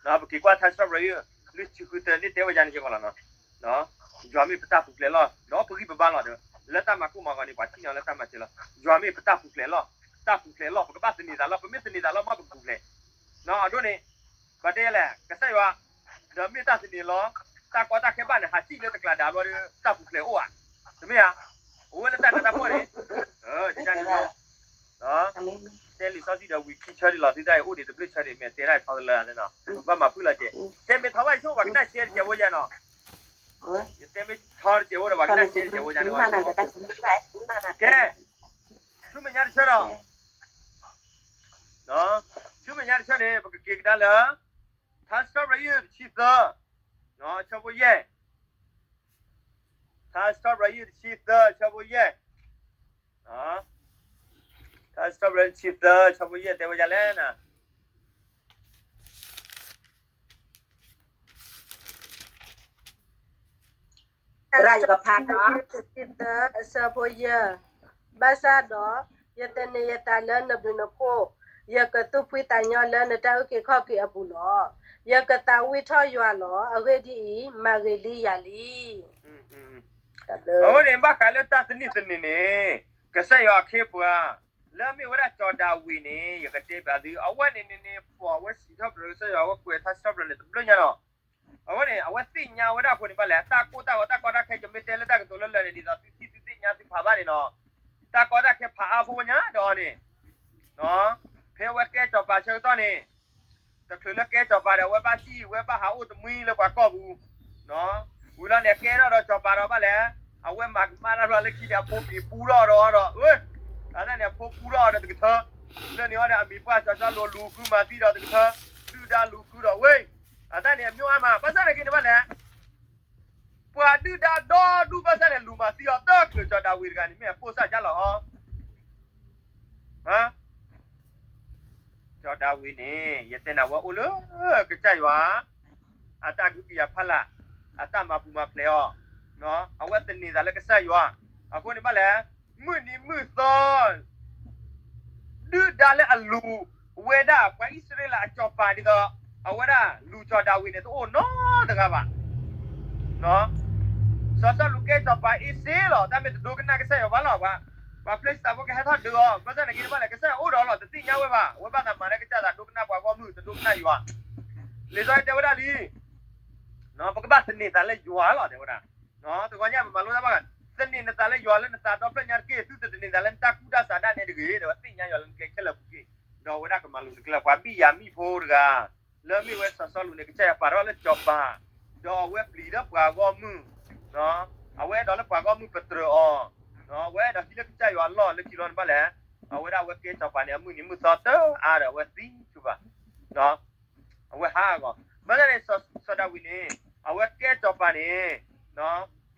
ဲ, ပက့ၤကွၢ်ထါစံးထီၣ်ပတြၢၤယုၢ် လွံၢ်ဆံဃုသၢန့ၣ်တဲဝဲဒ်န့ၣ်ကီးလီၤနီၤ, ယွၤမ့ၢ်ပတၢ်ပူၤဖျဲးလီၢ် ဒီးပဂံၢ်ပဘါလီၤဒီး, လၢတၢ်မၤကိၢ်မၤဂီၤန့ၣ် ပှၤထံၣ်န့ၢ်လၢတၢ်မၤစၢၤလီၤ, ယွၤမ့ၢ်ပတၢ်ပူၤဖျဲးလီၢ်, တၢ်ပူၤဖျဲးလီၢ် ပကဘၣ်သန့ၤသးလီၢ် ပမ့ၢ်သန့ၤသးလီၢ်မးပကပူၤဖျဲး, အဒိန့ၣ်, ပတဲလဲၣ် ကစၢ်ယွၤ, ဒီးမ့ၢ်တၢ်သန့ၤလီၢ်, တၢ်ကီတၢ်ခဲဘၣ်န့ၣ် ဟးစံၣ်လၢတကျးဒၣ်ဘျီဒီး တၢ်ပူၤဖျဲးအိၣ်ဧါ, တမ့ၢ်ဧါ, အိၣ်ဝဲလၢတၢ်နးတၢ်ဖှီၣ်န့ၣ်, န့ၣ် တဲလံာ်စီဆှံဒီးဝံၤခံဆၢဒံးလီၤ သုတၢ်အံၤအိၣ်ဒံးတဘျုးဆၢဒံး မ့ၢ်တဲဒၣ်ထီတလၢလီၤ, ဘၣ်မၤဖုၣ်လီၤကဲ, တဲမ့ၢ်ထီဘၣ်ဆိ ပှၤကနၣ်ရှဲတစဲးဖိယါနီၤ, ယတဲမ့ၢ်ထီတစဲးဖိဒီးပှၤကနၣ်ရှဲတစဲးဖိယါန့ၣ်, ကဲ, ဆူမဲာ်ညါတဆၢဒီး, ဆူမဲာ်ညါတဆၢန့ၣ် ပကက့ၤကဒါလၢ, ထါစံးထီၣ်ပတြၢၤယုၢ်တဆံသၢ, ဆၢဖိယဲၢ်, ထါစံးထီၣ်ပတြၢၤယုၢ်တဆံသၢ ဆၢဖိယဲၢ်, ထါစံးထီၣ်ပတြၢၤယုၢ်တဆံသၢ ဆၢဖိယဲၢ်တဲဝဲဒ်လဲၣ်န့ၣ် သရၣ်ယကဖး, အဆၢဖိယဲၢ်, ဘၣ်ဆၣ်ဒီး, ယသန့ၤယသးလၢနဘျုးနဖှိၣ်, ယကသူၣ်ဖှံသးညီလၢနတၢ်အုၣ်က့ၤခီၣ်က့ၤအပူၤလီၤ. ယကသးဝံၣ်ထီၣ်ယွၤလီၤ. အဂ့ၢ်ဒ်အံၤ, မၤဂ့ၤလံယၤလံ. အဝဲန့ၣ်ဘၣ်ဃးလၢတၢ်သန့ၤသန့ၤန့ၣ်, ကစၢ်ယွၤအခ့အပှၤ, လၢအမ့ၢ်ဝဲဒၣ်စီၤဒၤဝံးန့ၣ် ယကတဲဘၣ်သု, အဝဲန့ၣ်န့ၣ်န့ၣ် ပှၤအဝဲစံးထီၣ်ပတြၢၤကစၢ်ယွၤ အဝဲကွဲးထါစံးထီၣ်ပတြၢၤန့ၣ် တဘျုးညါလီၤ. အဝဲန့ၣ် အဝဲသ့ၣ်ညါဝဲဒၣ်အဃိန့ၣ် ဘၣ်လဲၣ် တၢ်ကိၢ်တၢ်ဂီၤတၢ်ကီတၢ်ခဲ ယမ့ၢ်တဲလၢတၢ်ကတိၤလၢလၢာ်န့ၣ် ဒ်သိးသုထံၣ်သုသ့ ပှၤသ့ၣ်ညါသုဖးဘၣ်န့ၣ်နီၤ, တၢ်ကီတၢ်ခဲဖးအါဖိညါဒီးအီၤန့ၣ်, ဖဲအဝဲကဲစီၤပၤဆၢကတီၢ်န့ၣ်, တချုးလၢကဲစီၤပၤဒီး အဝဲဘၣ်စံၣ် အဝဲဘၣ်ဟးအိၣ်တမှံလၢပှၤကီၢ်ပူၤ, ဝံၤလီၤန့ၣ် အကဲထီၣ်ဒီးစီၤပၤဒီးဘၣ်လဲၣ်, အဝဲမၤကမၣ်တၢ်ဖျီလၢခံန့ၣ် အဖိပ့ၤပူထီၣ်ဒီးဒီး, အတၢ်န့ၣ် အဖိပူထီၣ်အီၤဒီးတကထၢ, လၢန့ၣ်အီၤဒီး အမံၤပှၢ်စီၤစီလူးလူၤဃုမၤသံဒီးတကထၢ, ဒုၣ်ဒါလူၤဃုဒီးဝဲ, အတၢ်န့ၣ် အမ့ၢ်အါမး ဘၣ်ဆၣ်န့ၣ်က့န့ၣ်ဘၣ်လဲၣ် ပှၤဒုၣ်ဒါဒီဒူၣ်ဘၣ်ဆၣ်န့ၣ် လူၤမၤသံအီၤတချုး စီၤဒၤဝံးတဂၤန့ၣ် မ့ၢ်အပိၢ်စၢ်ကၢ်လီၤအီၤ, စီၤဒၤဝံးန့ၣ် ယတဲနၤဝဲအိၣ်လၢ ကစၢ်ယွၤ အတၢ်ကဟုကယာ်ဖီလာ်, အတၢ်မၤပူၤမၤဖျဲးအီၤ, အဝဲသန့ၤသးလၢကစၢ်ယွၤ, အဃိန့ၣ်ဘၣ်လဲၣ်, မုၢ်နံၤမုၢ်သီ ဒုၣ်ဒါလၢအလူၤဝဲဒၣ် ပှၤအံၣ်စရ့လးအစီၤပၤဒ်သိး အဝဲဒၣ်လူၤစီၤဒၤဝံးန့ၣ် တအိၣ်နီတဂၤဘၣ်. စီၤစီလူးကဲစီၤပၤအ့စ့လီၤ, တၢ်မ့ၢ်တဒိကနၣ်ကစၢ်ယွၤဘၣ်လီၤ, ပှၤဖျဲးစတးဖိကဟဲထီၣ်ဒုးအီၤ, ဘၣ်ဆၣ်န့ၣ်က့န့ၣ်ဘၣ်လဲၣ်, ကစၢ်ယွၤအိၣ်ဒီးလီၤ, တသ့ၣ်ညါဝဲဘၣ်, အဝဲဘၣ်သးမၤလၢကစၢ်သးဒိကနၣ်ပှၤဂီၢ်မုၢ် တဒိကနၣ်ယွၤ, လံာ်စီဆှံတဲဝဲဒၣ်လံ ပကဘၣ်သန့ၤသးလၢယွၤလီၤ တဲဝဲဒၣ်, တဂီၤညါပမၤလိတၢ်ဘၣ်, သန့ၤနသးလၢယွၤလၢနသးဒီဖျၢၣ်ညါတက့ၢ်, သုတသန့ၤသးလၢနတၢ်ကူၣ်တၢ်ဆးဒၣ်နဲတဂ့ၤ, ဒီးသ့ၣ်ညါယွၤလၢနကျဲခဲလၢာ်ပူၤတက့ၢ်, ဒီးအဝဲဒၣ်ကမၤလိၤနကျဲ, ပှၤဘံၣ်ယၤမံၣ်ဖိတဂၤ လၢအမ့ၢ်ဝဲစီၤစီလူးန့ၣ် ကစၢ်ယွၤပာ်ထီၣ်လၢစီၤပၤ, ဒီးအဝဲပျံၤဒီးပှၤဂီၢ်မုၢ်, အဝဲအဲၣ်ဒိးလၢပှၤဂီၢ်မုၢ်ပတြၢၤအီၤ, အဝဲအဲၣ်ဒိးဟံးလၢကစၢ်ယွၤအလီၢ်လၢခံလီၤန့ၣ်ဘၣ်လဲၣ်, အဝဲဒၣ်အဝဲကဲစီၤပၤန့ၣ် အမုၢ်နံၤမုၢ်သီတအါဒီးအဝဲသံဆူၣ်ဘၣ် အဝဲဟးဂီၤ, ဘၣ်ဆၣ်န့ၣ် စီၤဒၤဝံးန့ၣ် အဝဲကဲစီၤပၤန့ၣ်,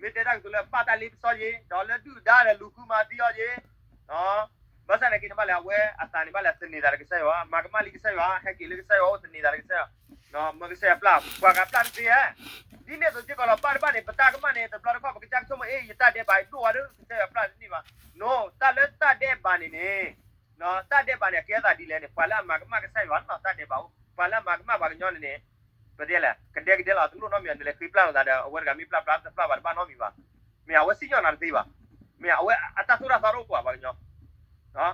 မ့ၢ်တဲတၢ်ကတိၤလၢအဘၣ်တၢ်လ့ပစီယ့ၤ, ဒီးလၢဒုၣ်ဒါဒီးလူၤဃုမၤသံအီၤယ့ၤ, ဘၣ်ဆၣ်န့ၣ်က့န့ၣ်ဘၣ်လဲၣ်, အဝဲအသးန့ၣ်ဘၣ်လဲၣ် သန့ၤသးဒီးကစၢ်ယွၤ, မၤကမၣ်လံကစၢ်ယွၤ, ဟဲက့ၤလၢကစၢ်ယွၤအိၣ်သန့ၤသးဒီးကစၢ်ယွၤ, မၢကစၢ်ယွၤပျၢ်, ပှၤဂၤပျၢ်တသ့ဧါ, ဒ်န့ၣ်အသိးစ့ၢ်ကီးလီၤ, ဘၣ်တဘၣ်န့ၣ် ပတၢ်ကမၣ်န့ၣ် တဘျီတခီၣ် ပကစၢ်ကဆိကမိၣ် အ့ ယတၢ်ဒဲးဘးဒိၣ်ဝဲဒီး ကစၢ်ယွၤပျၢ်တန့ၢ်ဘၣ်, နီၢ်, တၢ်လၢတၢ်ဒဲးဘးန့ၣ်န့ၣ် တၢ်ဒဲးဘးန့ၣ် အကဲအသးဒ်လဲၣ်န့ၣ် ပှၤလၢအမၤကမၣ်ကစၢ်ယွၤလီၤ, တၢ်ဒဲးဘးအိၣ်, ပှၤလၢအမၤကမၣ်ပှၤကညီန့ၣ်န့ၣ်, ပတဲလဲၣ် ကဒဲကဒဲလီၤ တလိၣ်နီတမံၤ နလဲၤဃ့ပျၢ်လိာ်သးဒီး အဝဲတဂၤမ့ၢ်ပျၢ်ပျၢ်တပျၢ်ဘၣ်တဘၣ်နီတမံၤဘၣ်, မ့ၢ်အဝဲစံၣ်ညီၣ်နၤတသ့ဘၣ်, မ့ၢ်အဝဲအတၢ်သိၣ်တၢ်သီတအိၣ်ပှၤပှၤကညီ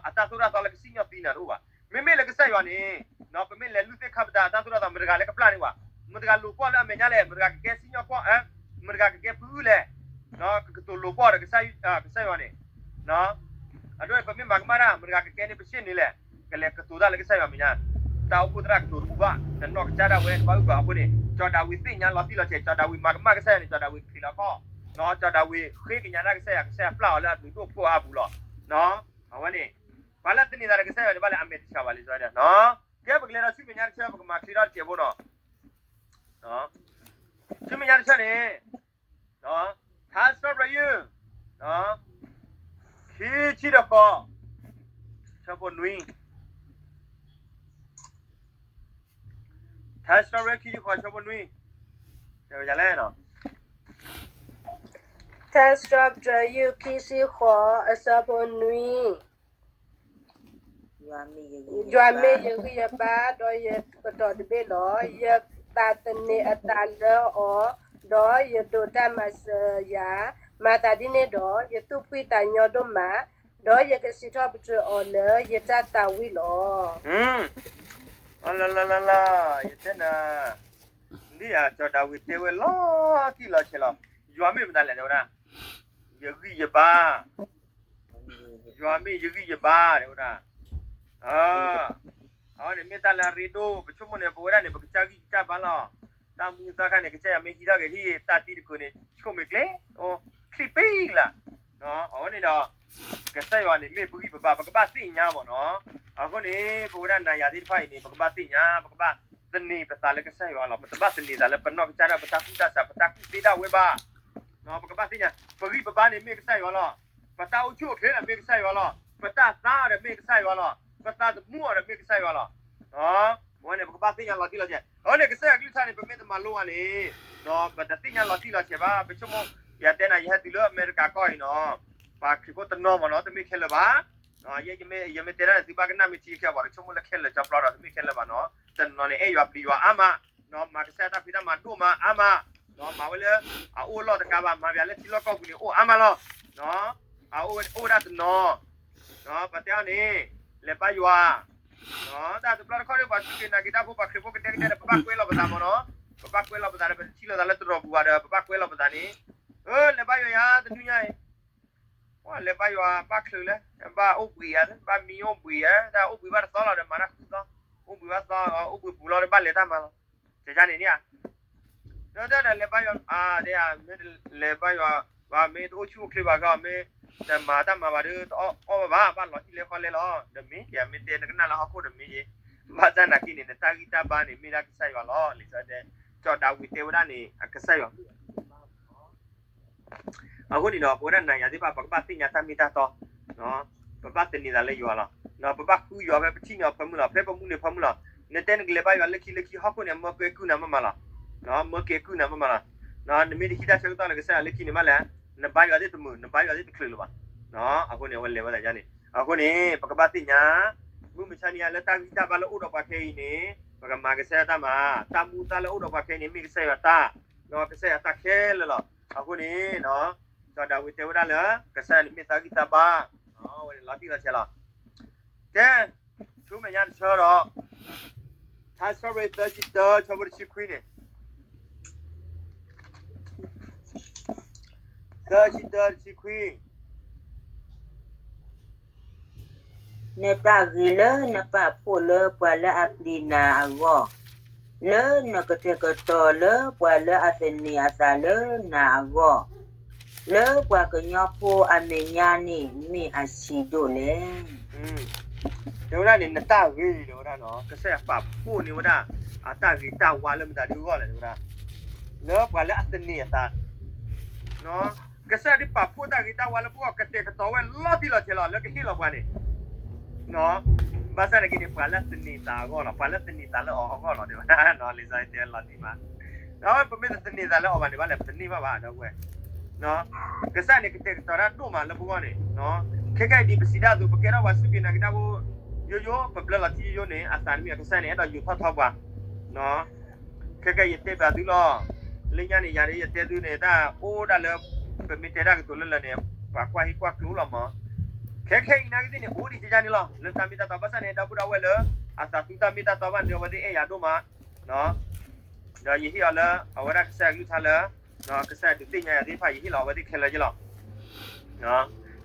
အတၢ်သိၣ်တၢ်သီလၢကစံၣ်ညီၣ်သံနၤတအိၣ်ဘၣ်, မ့မ့ၢ်လၢကစၢ်ယွၤန့ၣ်, ပမ့ၢ်လဲၤလုၢ်သ့ၣ်ခါပတာ်အတၢ်သိၣ်တၢ်သီ မတၤတဂၤလၢကပျၢ်န့ၢ်ဘၣ်, မတၤတဂၤလိာ်ကွီၢ်လၢအမဲာ်ညါလဲၣ်, မတၤတဂၤကကဲစံၣ်ညီၣ်ကွီၢ်, မတၤတဂၤကကဲဖုအုၣ်လဲၣ်, ကကတိၤလိာ်ကွီၢ်ဒီးကစၢ်ယွၤ, ကစၢ်ယွၤန့ၣ် အဒိန့ၣ် ပမ့ၢ်မၤကမၣ်တၢ် မတၤတဂၤကကဲန့ၢ်ပစ့ၣ်န့ၣ်လဲၣ်, ကလဲၤကတိၤတၢ်လၢကစၢ်ယွၤမဲာ်ညါ, တၢ်အိၣ်ဖှိၣ်သရၣ်ကတိၤတပူၤဘၣ်, တနီၢ်ကစၢ်ဒၣ်ဝဲတဘၣ်အုၣ်ဘၣ်အဃိန့ၣ် စီၤဒၤဝံးသ့ၣ်ညါလီၤတံၢ်လီၤဆဲး, စီၤဒၤဝံးမၤကမၣ်ကစၢ်ယွၤန့ၣ် စီၤဒၤဝံးချံးလီၤခီၣ်, စီၤဒၤဝံးဃ့ကညးတၢ်ကစၢ်ယွၤ, ကစၢ်ယွၤပျၢ်အီၤလၢအဘျုးဒိၣ်ဖှိၣ်အါပူၤလီၤ, အဝဲန့ၣ် ပှၤလၢသန့ၤသးဒီးကစၢ်ယွၤန့ၣ် ဘၣ်လၢအမဲာ်တဆှးဘၣ်လံ, ကဲပကလဲၤဒီးဆူမဲာ်ညါတဆၢ ပကမၤချ့ထီၣ်တစဲးဖိနီၤ, ဆူမဲာ်ညါတဆၢန့ၣ် ထါစံးထီၣ်ပတြၢၤယုၢ်, ခံဆံတဃိး, ဆၢဖိနွံ, ထါစံးထီၣ်ပတြၢၤယုၢ် ခံဆံတဃိး ဆၢဖိနွံ, တဲဝဲဒ်လဲၣ်နီၤ, ထါစံးထီၣ်ပတြၢၤယုၢ် ခံဆံဃိး အဆၢဖိနွံ ယွၤမ့ၢ်ယဂံၢ်ယဘါ, ဒီးယကတီၤတဘ့ၣ်လီၤ. ယသးသန့ၤအသးလၢအီၤ, ဒီးယဒိးတၢ်မၤစၢၤယၤ. မၤသးဒ်န့ၣ်ဒီး, ယသူၣ်ဖှံသးညီဒိၣ်မး, ဒီးယကစံးထီၣ်ပတြၢၤအီၤလၢယတၢ်သးဝံၣ်လီၤ. လၢလၢလၢလၢ, ယတဲနၤ, ဒ်အစီၤဒၤဝံးတဲဝဲလီၤတံၢ်လီၤဆဲးလီၤ. ယွၤမ့ၢ်မတၤလဲၣ်တဲဝဲဒၣ်, ယဂံၢ်ယဘါ ယွၤမ့ၢ်ယဂံၢ်ယဘါ တဲဝဲဒၣ်, အဝဲန့ၣ်မ့ၢ်တၢ်လၢအရ့ဒိၣ်, ပဆိကမိၣ်န့ၣ် ပဝဲဒၣ်န့ၣ် ပကစၢ်ဂံၢ်ကစၢ်ဘါလီၤ. တၢ်မုၢ်သီခါန့ၣ် ကစၢ်ယွၤမ့ၢ်ဟံးထီၣ်က့ၤဟံၣ်တၢ်သံတကုာ်န့ၣ် ဆိကမိၣ်ကျဲ, အိ, ချံပ့လၢ်, အဝဲန့ၣ်ဒီး ကစၢ်ယွၤန့ၣ်မ့ၢ်ပဂံၢ်ပဘါ ပကဘၣ်သ့ၣ်ညါမ့ၢ်နီၤ. အဃိန့ၣ် ပဝဲဒၣ်နၤယၤသ့ၣ်တဖၣ်အံၤန့ၣ် ပကဘၣ်သ့ၣ်ညါ, ပကဘၣ်သန့ၤပသးလၢကစၢ်ယွၤလီၤ. ပတဘၣ်သန့ၤသးလၢပနီၢ်ကစၢ်ဒၣ် ပတၢ်ကူၣ်တၢ်ဆး ပတၢ်ကူၣ်သ့ဒၣ်ဝဲဘၣ်. ပကဘၣ်သ့ၣ်ညါ, ပဂံၢ်ပဘါန့ၣ်မ့ၢ်ကစၢ်ယွၤလီၤ. ပတၢ်အိၣ်ဆူၣ်အိၣ်ချ့ဒီးမ့ၢ်ကစၢ်ယွၤလီၤ. ပတၢ်သါအီၤဒီးမ့ၢ်ကစၢ်ယွၤလီၤ. ပသးသမူအီၤဒီးမ့ၢ်ကစၢ်ယွၤလီၤ. အဝဲန့ၣ် ပကဘၣ်သ့ၣ်ညါလီၤတံၢ်လီၤဆဲး. အဝဲန့ၣ် ကစၢ်ယွၤကလုၢ်ကထါန့ၣ် ပမ့ၢ်တမၤလိဘၣ်န့ၣ် ပတသ့ၣ်ညါလီၤတံၢ်လီၤဆဲးဘၣ်. ပဆိကမိၣ်, ယတဲနၤ ယဟဲတုၤလၢအမဲရကၤကီၢ်အံၤနီၤ, ပှၤခရံာ်ဖိတနီၤမ့ၢ်နီၤ တမ့ၢ်ခဲလၢာ်ဘၣ်. ယမ့ၢ်တဲဒၣ်န့ၣ် သုဘၣ်ကနၣ်မ့ၢ်ထံကဲဘၣ် ဆိကမိၣ်လၢခဲလၢာ်ကၠီပျီဒီး တမ့ၢ်ခဲလၢာ်ဘၣ်နီၤ. တနီၤန့ၣ် အဲၣ်ယွၤပျံၤယွၤအါမး, မၤကစၢ်တၢ်ဖံးတၢ်မၤဒိၣ်မးအါမး, မၤဝဲလၢ အအိၣ်အလီၢ်တကးဘၣ် မၤပျးလၢထံလီၢ်ကီၢ်ပူၤန့ၣ် အိၣ်အါမးလီၤ. အအိၣ်ဝဲဒၣ်တနီၤ, ပတဲအီၤန့ၣ် လဲၤဘါယွၤ, တၢ်တဘျီတခီၣ်ဒီး ပှၤစူၢ်က့ၤနာ်က့ၤတၢ်ဖိ ပှၤခရံာ်ဖိကဒဲကဒဲဒီး ပဘၣ်ကွဲလီၤပသးမ့ၢ်နီၤ. ပဘၣ်ကွဲလီၤပသးဒီး ပတထံၣ်လိာ်သးလၢတရီၢ်ပူၤဘၣ်ဒီး ပဘၣ်ကွဲလီၤပသးန့ၣ်, လဲၤဘါယွၤယၤတနွံညါအံၤ, လဲၤဘါယွၤဘၣ်ချုးလၢ ဘၣ်အိၣ်ဘှံးဧါ, ဘၣ်မံအိၣ်ဘှံးဧါ, တၢ်အိၣ်ဘှံးဘၣ်တသီလီၤဒီးမၤတၢ်ဃုသီ, အိၣ်ဘှံးဘၣ်သီ, အိၣ်ဘှံးပူၤလီၤဒီးဘၣ်လဲၤတၢ်မၤလီၤ. တန့ၣ်ဧါ, ဒီးတၢ်ဒီးလဲၤဘါယွၤ, မ့ၢ်လဲၤဘါယွၤ, ဘၣ်မ့ၢ်တအိၣ်ဆူၣ်အိၣ်ချ့ဘၣ်ကီ မ့ၢ်တမၤတၢ်မၤဘၣ်ဒီး တအီၣ်ဘၣ်ဘၣ်, ဘၣ်လီၤဟံၣ်လဲဃီလဲလီၤ. ဒီးမ့ၢ်ယၤ မ့ၢ်တဲနကနၣ်လၢဟီၣ်ခိၣ်ဒီးမ့ၢ်ယဲ, ဘၣ်ဆၣ်နာ်က့န့ၣ် နတၢ်ဂံၢ်တၢ်ဘါန့ၣ် မ့ၢ်ဒၣ်ကစၢ်ယွၤလီၤ. လံာ်စီဆှံတဲ, စီၤဒၤဝံးတဲဝဲဒၣ်န့ၣ် အကစၢ်ယွၤမ့ၢ် အဃိန့ၣ်ဒီး ပဝဲဒၣ်နၤယၤသ့ၣ်တဖၣ် ပကဘၣ်သ့ၣ်ညါတၢ်မ့ၢ်တၢ်တီ, ပဘၣ်သန့ၤသးလၢယွၤလီၤ. ပဘၣ်ဃုယွၤဖဲပထံၣ်န့ၢ်အီၤဖၢမုၢ်လီၤ, ဖဲပမူန့ၢ်ဖၢမုၢ်လီၤ. နတဲနကလဲၤဘါယွၤလၢခံလၢခံ ဟီၣ်ခိၣ်န့ၣ် အမၢကဲကုၢ်နၤမးမးလီၤ. မၢကဲကုၢ်နၤမးမးလီၤ. နမ့ၢ်တဟံးတၢ်ဆၢကတီၢ်လၢကစၢ်ယွၤလၢခံန့ၣ်မးလဲၣ်, နဘါယွၤသ့ၣ်တမုာ်, နဘါယွၤသ့ၣ်တချုးလၢၤဘၣ်. အဃိန့ၣ် အဝဲလဲၤဝဲဒၣ်ယါန့ၣ်, အဃိန့ၣ် ပကဘၣ်သ့ၣ်ညါ မုၢ်မဆါနံၤညါလၢတၢ်ဂံၢ်တၢ်ဘါလၢအိၣ်ဒီးပှၤခဲအံၤန့ၣ် ပကမၤကစၢ်ယွၤတၢ်မၤ, တၢ်မူတၢ်လၢအိၣ်ဒီးပှၤခဲအံၤန့ၣ် မ့ၢ်ကစၢ်ယွၤတၢ်, ကစၢ်ယွၤတၢ်ခဲလၢာ်လီၤ. အဃိန့ၣ် စီၤဒၤဝံးတဲဝဲဒၣ်လၢ ကစၢ်ယွၤန့ၣ်မ့ၢ်တၢ်ဂံၢ်တၢ်ဘါ, ဝဲန့ၣ်လီၤတံၢ်လီၤဆဲးလီၤ. ကဲ, ဆူမဲာ်ညါတဆၢဒီး ထါစံးထီၣ်ပတြၢၤသၢဆံတၢ ဆၢဖိတဆံခွံန့ၣ်, သၢဆံတၢတဆံခွံ နတၢ်ဂ့ၤလၢနပာ်ဖှိၣ်လၢပှၤလၢအပျံၤနၤအဂီၢ်, လၢနကတဲာ်ကတီၤလၢပှၤလၢအသန့ၤအသးလၢနၤအဂီၢ်, လၢပှၤကညီဖိအမဲာ်ညါန့ၣ်မ့ၢ်အဆံးဒိၣ်လဲၣ်. တဲဝဲဒၣ်န့ၣ် နတၢ်ဂ့ၤတဲဝဲဒၣ်, ကစၢ်ယွၤပာ်ဖှိၣ်န့ၢ်ဝဲဒၣ် အတၢ်ဂ့ၤတၢ်ဝါလၢမတၤဒုအဂီၢ်လဲၣ်တဲဝဲဒၣ်, လၢပှၤလၢအသန့ၤအသး ကစၢ်ယွၤဒုးပာ်ဖှိၣ်တၢ်ဂ့ၤတၢ်ဝါလၢပဂီၢ် ကတဲာ်ကတီၤဝဲလီၤတံၢ်လီၤဆဲးလီၤ လၢကဟ့ၣ်လီၤပှၤန့ၣ်, ဘၣ်ဆၣ်နာ်က့န့ၣ် ပှၤလၢသန့ၤသးအဂီၢ်လီၤ, ပှၤလၢသန့ၤသးလၢအီၤအဂီၢ်လီၤ, လံာ်စီဆှံတဲလီၤတံၢ်မး, ပမ့ၢ်တသန့ၤသးလၢအီၤဘၣ်န့ၣ် ဘၣ်လဲၣ် ပတန့ၢ်ဘၣ်ဘၣ် ဒီပုၢ်ဝဲၢ်, ကစၢ်န့ၣ်ကတဲာ်ကတီၤတၢ်ဒိၣ်မးလၢပဂီၢ်န့ၣ်, ခဲကဲအံၤဒ်ပစံးဒၣ်အသိး ပကဲထီၣ်ပှၤစူၢ်က့ၤနာ်က့ၤတၢ်ဖိ ယိယိ ပဘျၢလီၤထံယိယိန့ၣ် အသးတမံၤ ကစၢ်န့ၣ် အဲၣ်ဒိးယိးထီၣ်ထီပှၤ ခဲကဲယတဲဘၣ်သုလီၤ, လၢညါန့ၣ် ယၤဒ်ယတဲသုန့ၣ် တၢ်အိၣ်ဒၣ်လၢ ပမ့ၢ်တဲတၢ်ကတိၤလၢလၢာ်န့ၣ် ပှၤကွၢ်ဟ့ၣ်ကွၢ်ကျိလီၤမး, ခဲခဲအံၤနာ်က့သ့ၣ်န့ၣ် အိၣ်ဒံးကယါန့ၣ်လီၤ လၢတၢ်မ့ၢ်တၢ်တီ ဘၣ်ဆၣ်န့ၣ် ဒီပုၢ်ဒီဝဲၢ်လၢ အသးသူတၢ်မ့ၢ်တၢ်တီဘၣ်န့ၣ် အဝဲသ့ၣ်အဲၣ်ယၤဒိၣ်မး, ဒီးယဟ့ၣ်အီၤလၢ အဝဲဒၣ်ကစၢ်ယွၤကလုၢ်ကထါလၢ ကစၢ်ယွၤဒုးသ့ၣ်ညါယၤသ့ၣ်တဖၣ် ယဟ့ၣ်လီၤအဝဲသ့ၣ်ခဲလၢာ်က့လီၤ,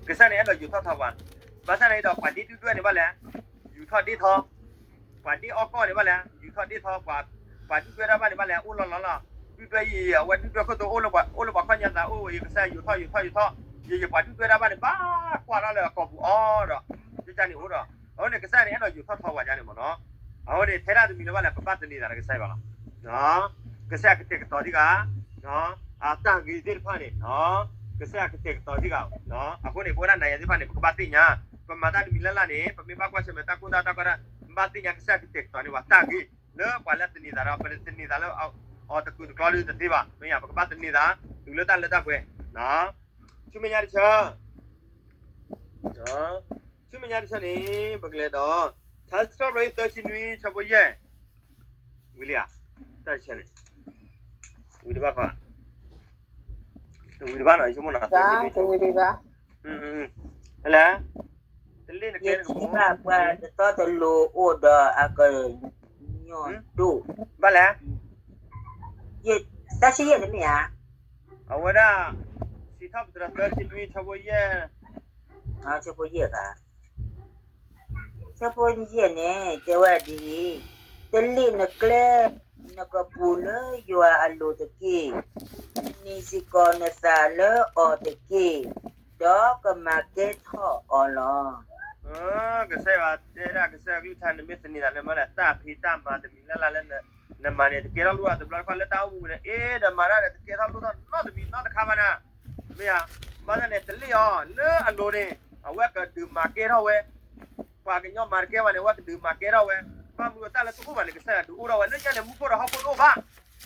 ကစၢ်န့ၣ် အဲၣ်ဒိးယူးထီၣ်ထီပှၤ, ဘၣ်ဆၣ်န့ၣ်ဒီး ပှၤဒ့ဒုၣ်ဒွဲၣ်န့ၣ်ဘၣ်လဲၣ်, ယူးထီၣ်ဒ့ထီ, ပှၤဒ့အီၣ်ကီၢ်န့ၣ်ဘၣ်လဲၣ်, ယူးထီၣ်ဒ့ထီ, ပှၤဒုၣ်ဒွဲၣ်တၢ်ဘၣ်န့ၣ်ဘၣ်လဲၣ်, အိၣ်လီၤလီၤလီၤ, ဒုၣ်ဒွဲၣ်ယံၤ အဝဲဒုၣ်ဒွဲၣ်ခိၣ်သိ အိၣ်လၢပှၤကီၢ်ညါသးအိၣ် ယကစၢ်ယူးထီၣ်ယူးထီၣ်ယူးထီၣ်, ယယပှၤဒုၣ်ဒွဲၣ်တၢ်ဘၣ်န့ၣ် ဘၣ်ကွၢ်ထီၣ်လၢအကီၢ်ပူၤအီၤဒီး, ဒ်န့ၣ်အိၣ်ဒီး, အဃိန့ၣ် ကစၢ်ယွၤန့ၣ်အဲၣ်ဒိးယူးထီၣ်ထီပှၤယါန့ၣ်မးနီၤ, အဃိန့ၣ် ထဲဒၣ်တမံၤလၢဘၣ်လဲၣ် ပဘၣ်သန့ၤသးလၢကစၢ်ယွၤလီၤ, ကစၢ်ယွၤကတဲာ်ကတီၤဒံးဂၤ အတၢ်ဂ့ၤသ့ၣ်တဖၣ်န့ၣ်, ကစၢ်ယွၤကတဲာ်ကတီၤဒံးဂၤ, အဃိန့ၣ် ပဝဲဒၣ်နၤယၤသ့ၣ်တဖၣ်န့ၣ် ပကဘၣ်သ့ၣ်ညါ, ပမၤတၢ်တမံၤလၢ်လၢ်န့ၣ် ပမ့ၢ်ဘၣ်ကွၢ်ဆၢၣ်မဲာ်တၢ်ကိၢ်တၢ်ဂီၤတၢ်ကီတၢ်, ဘၣ်သ့ၣ်ညါကစၢ်ယွၤကတဲာ်ကတီၤန့ၢ်ပှၤတၢ်ဂ့ၤ, လၢပှၤလၢသန့ၤသးဒီး ပတသန့ၤသးလၢအီၤတကူာ်တကျီဒုတသ့ဘၣ်, မ့ၢ်ယါ ပကဘၣ်သန့ၤသး တုၤလၢတၢ်လၢတၢ်ပှဲၤ, ဆူမဲာ်ညါတဆၢ ဆူမဲာ်ညါတဆၢန့ၣ် ပကလဲၤဒီး ထါစံးထီၣ်ပတြၢၤသၢဆံနွံ ဆၢဖိယဲၢ်, ဝံၤလံဧါ, တၢ်တဆၢန့ၣ်, ဝံၤတဘၣ်ခီ, တဝံၤတဘၣ်နီၤ ယဆိကမိၣ်နီၤ, သၢဆံနွံ, ဖဲလဲၣ်, တလ့ၣ်နကဲနကပူၤ, ယထံၣ်ဘၣ်ပှၤတတီတလိၤအိၣ်ဒီးအကညီၤဒိၣ်, ဘၣ်လဲၣ်, တၢ်ဆံယဲၢ်တမ့ၢ်ဧါ, အဝဲဒၣ် စံးထီၣ်ပတြၢၤသၢဆံနွံ ဆၢဖိယဲၢ်, ဆၢဖိယဲၢ်ဘၣ် ဆၢဖိယဲၢ်န့ၣ် တဲဝဲဒ်အံၤ, တလ့ၣ်နကျဲနကပူၤလၢယွၤအလိၤတက့ၢ်. နန့ၢ်စ့ၢ်ကီးနသးလၢအီၤတက့ၢ်, ဒီးကမၤကဲထီၣ်အီၤလီၤ. ကစၢ်ယွၤတဲဒၣ် ကစၢ်ယွၤကလုၢ်ကထါ နမ့ၢ်သန့ၤသးလၢမ့ၢ်လဲၣ် တၢ်ဖံးတၢ်မၤတမံၤလၢ်လၢ်လၢနမၤန့ၣ် တကဲထီၣ်လိၣ်ဘၣ် တဘျီတခီၣ်လၢတၢ်အိၣ်မူပူၤန့ၣ် အ့ နမၤတၢ်ဒီး တကဲထီၣ်လိၣ်ထီၣ်နီတမံၤနီတခါဘၣ်နၤ, မ့ၢ်ဧါ, ဘၣ်ဆၣ်န့ၣ် တလ့ၣ်အီၤ လၢအလိၤန့ၣ် အဝဲကဒုးမၤကဲထီၣ်ဝဲ, ပှၤကညီမၤတကဲဘၣ်န့ၣ် အဝဲကဒုးမၤကဲထီၣ်ဝဲ, ဘၣ်မနုၤတၢ်လၢတအိၣ်ဘၣ်န့ၣ် ကစၢ်ယွၤဒုးအိၣ်ထီၣ်ဝဲ, လၢညါန့ၣ် မူခိၣ်ဒီးဟီၣ်ခိၣ်တအိၣ်ဘၣ်, လံာ်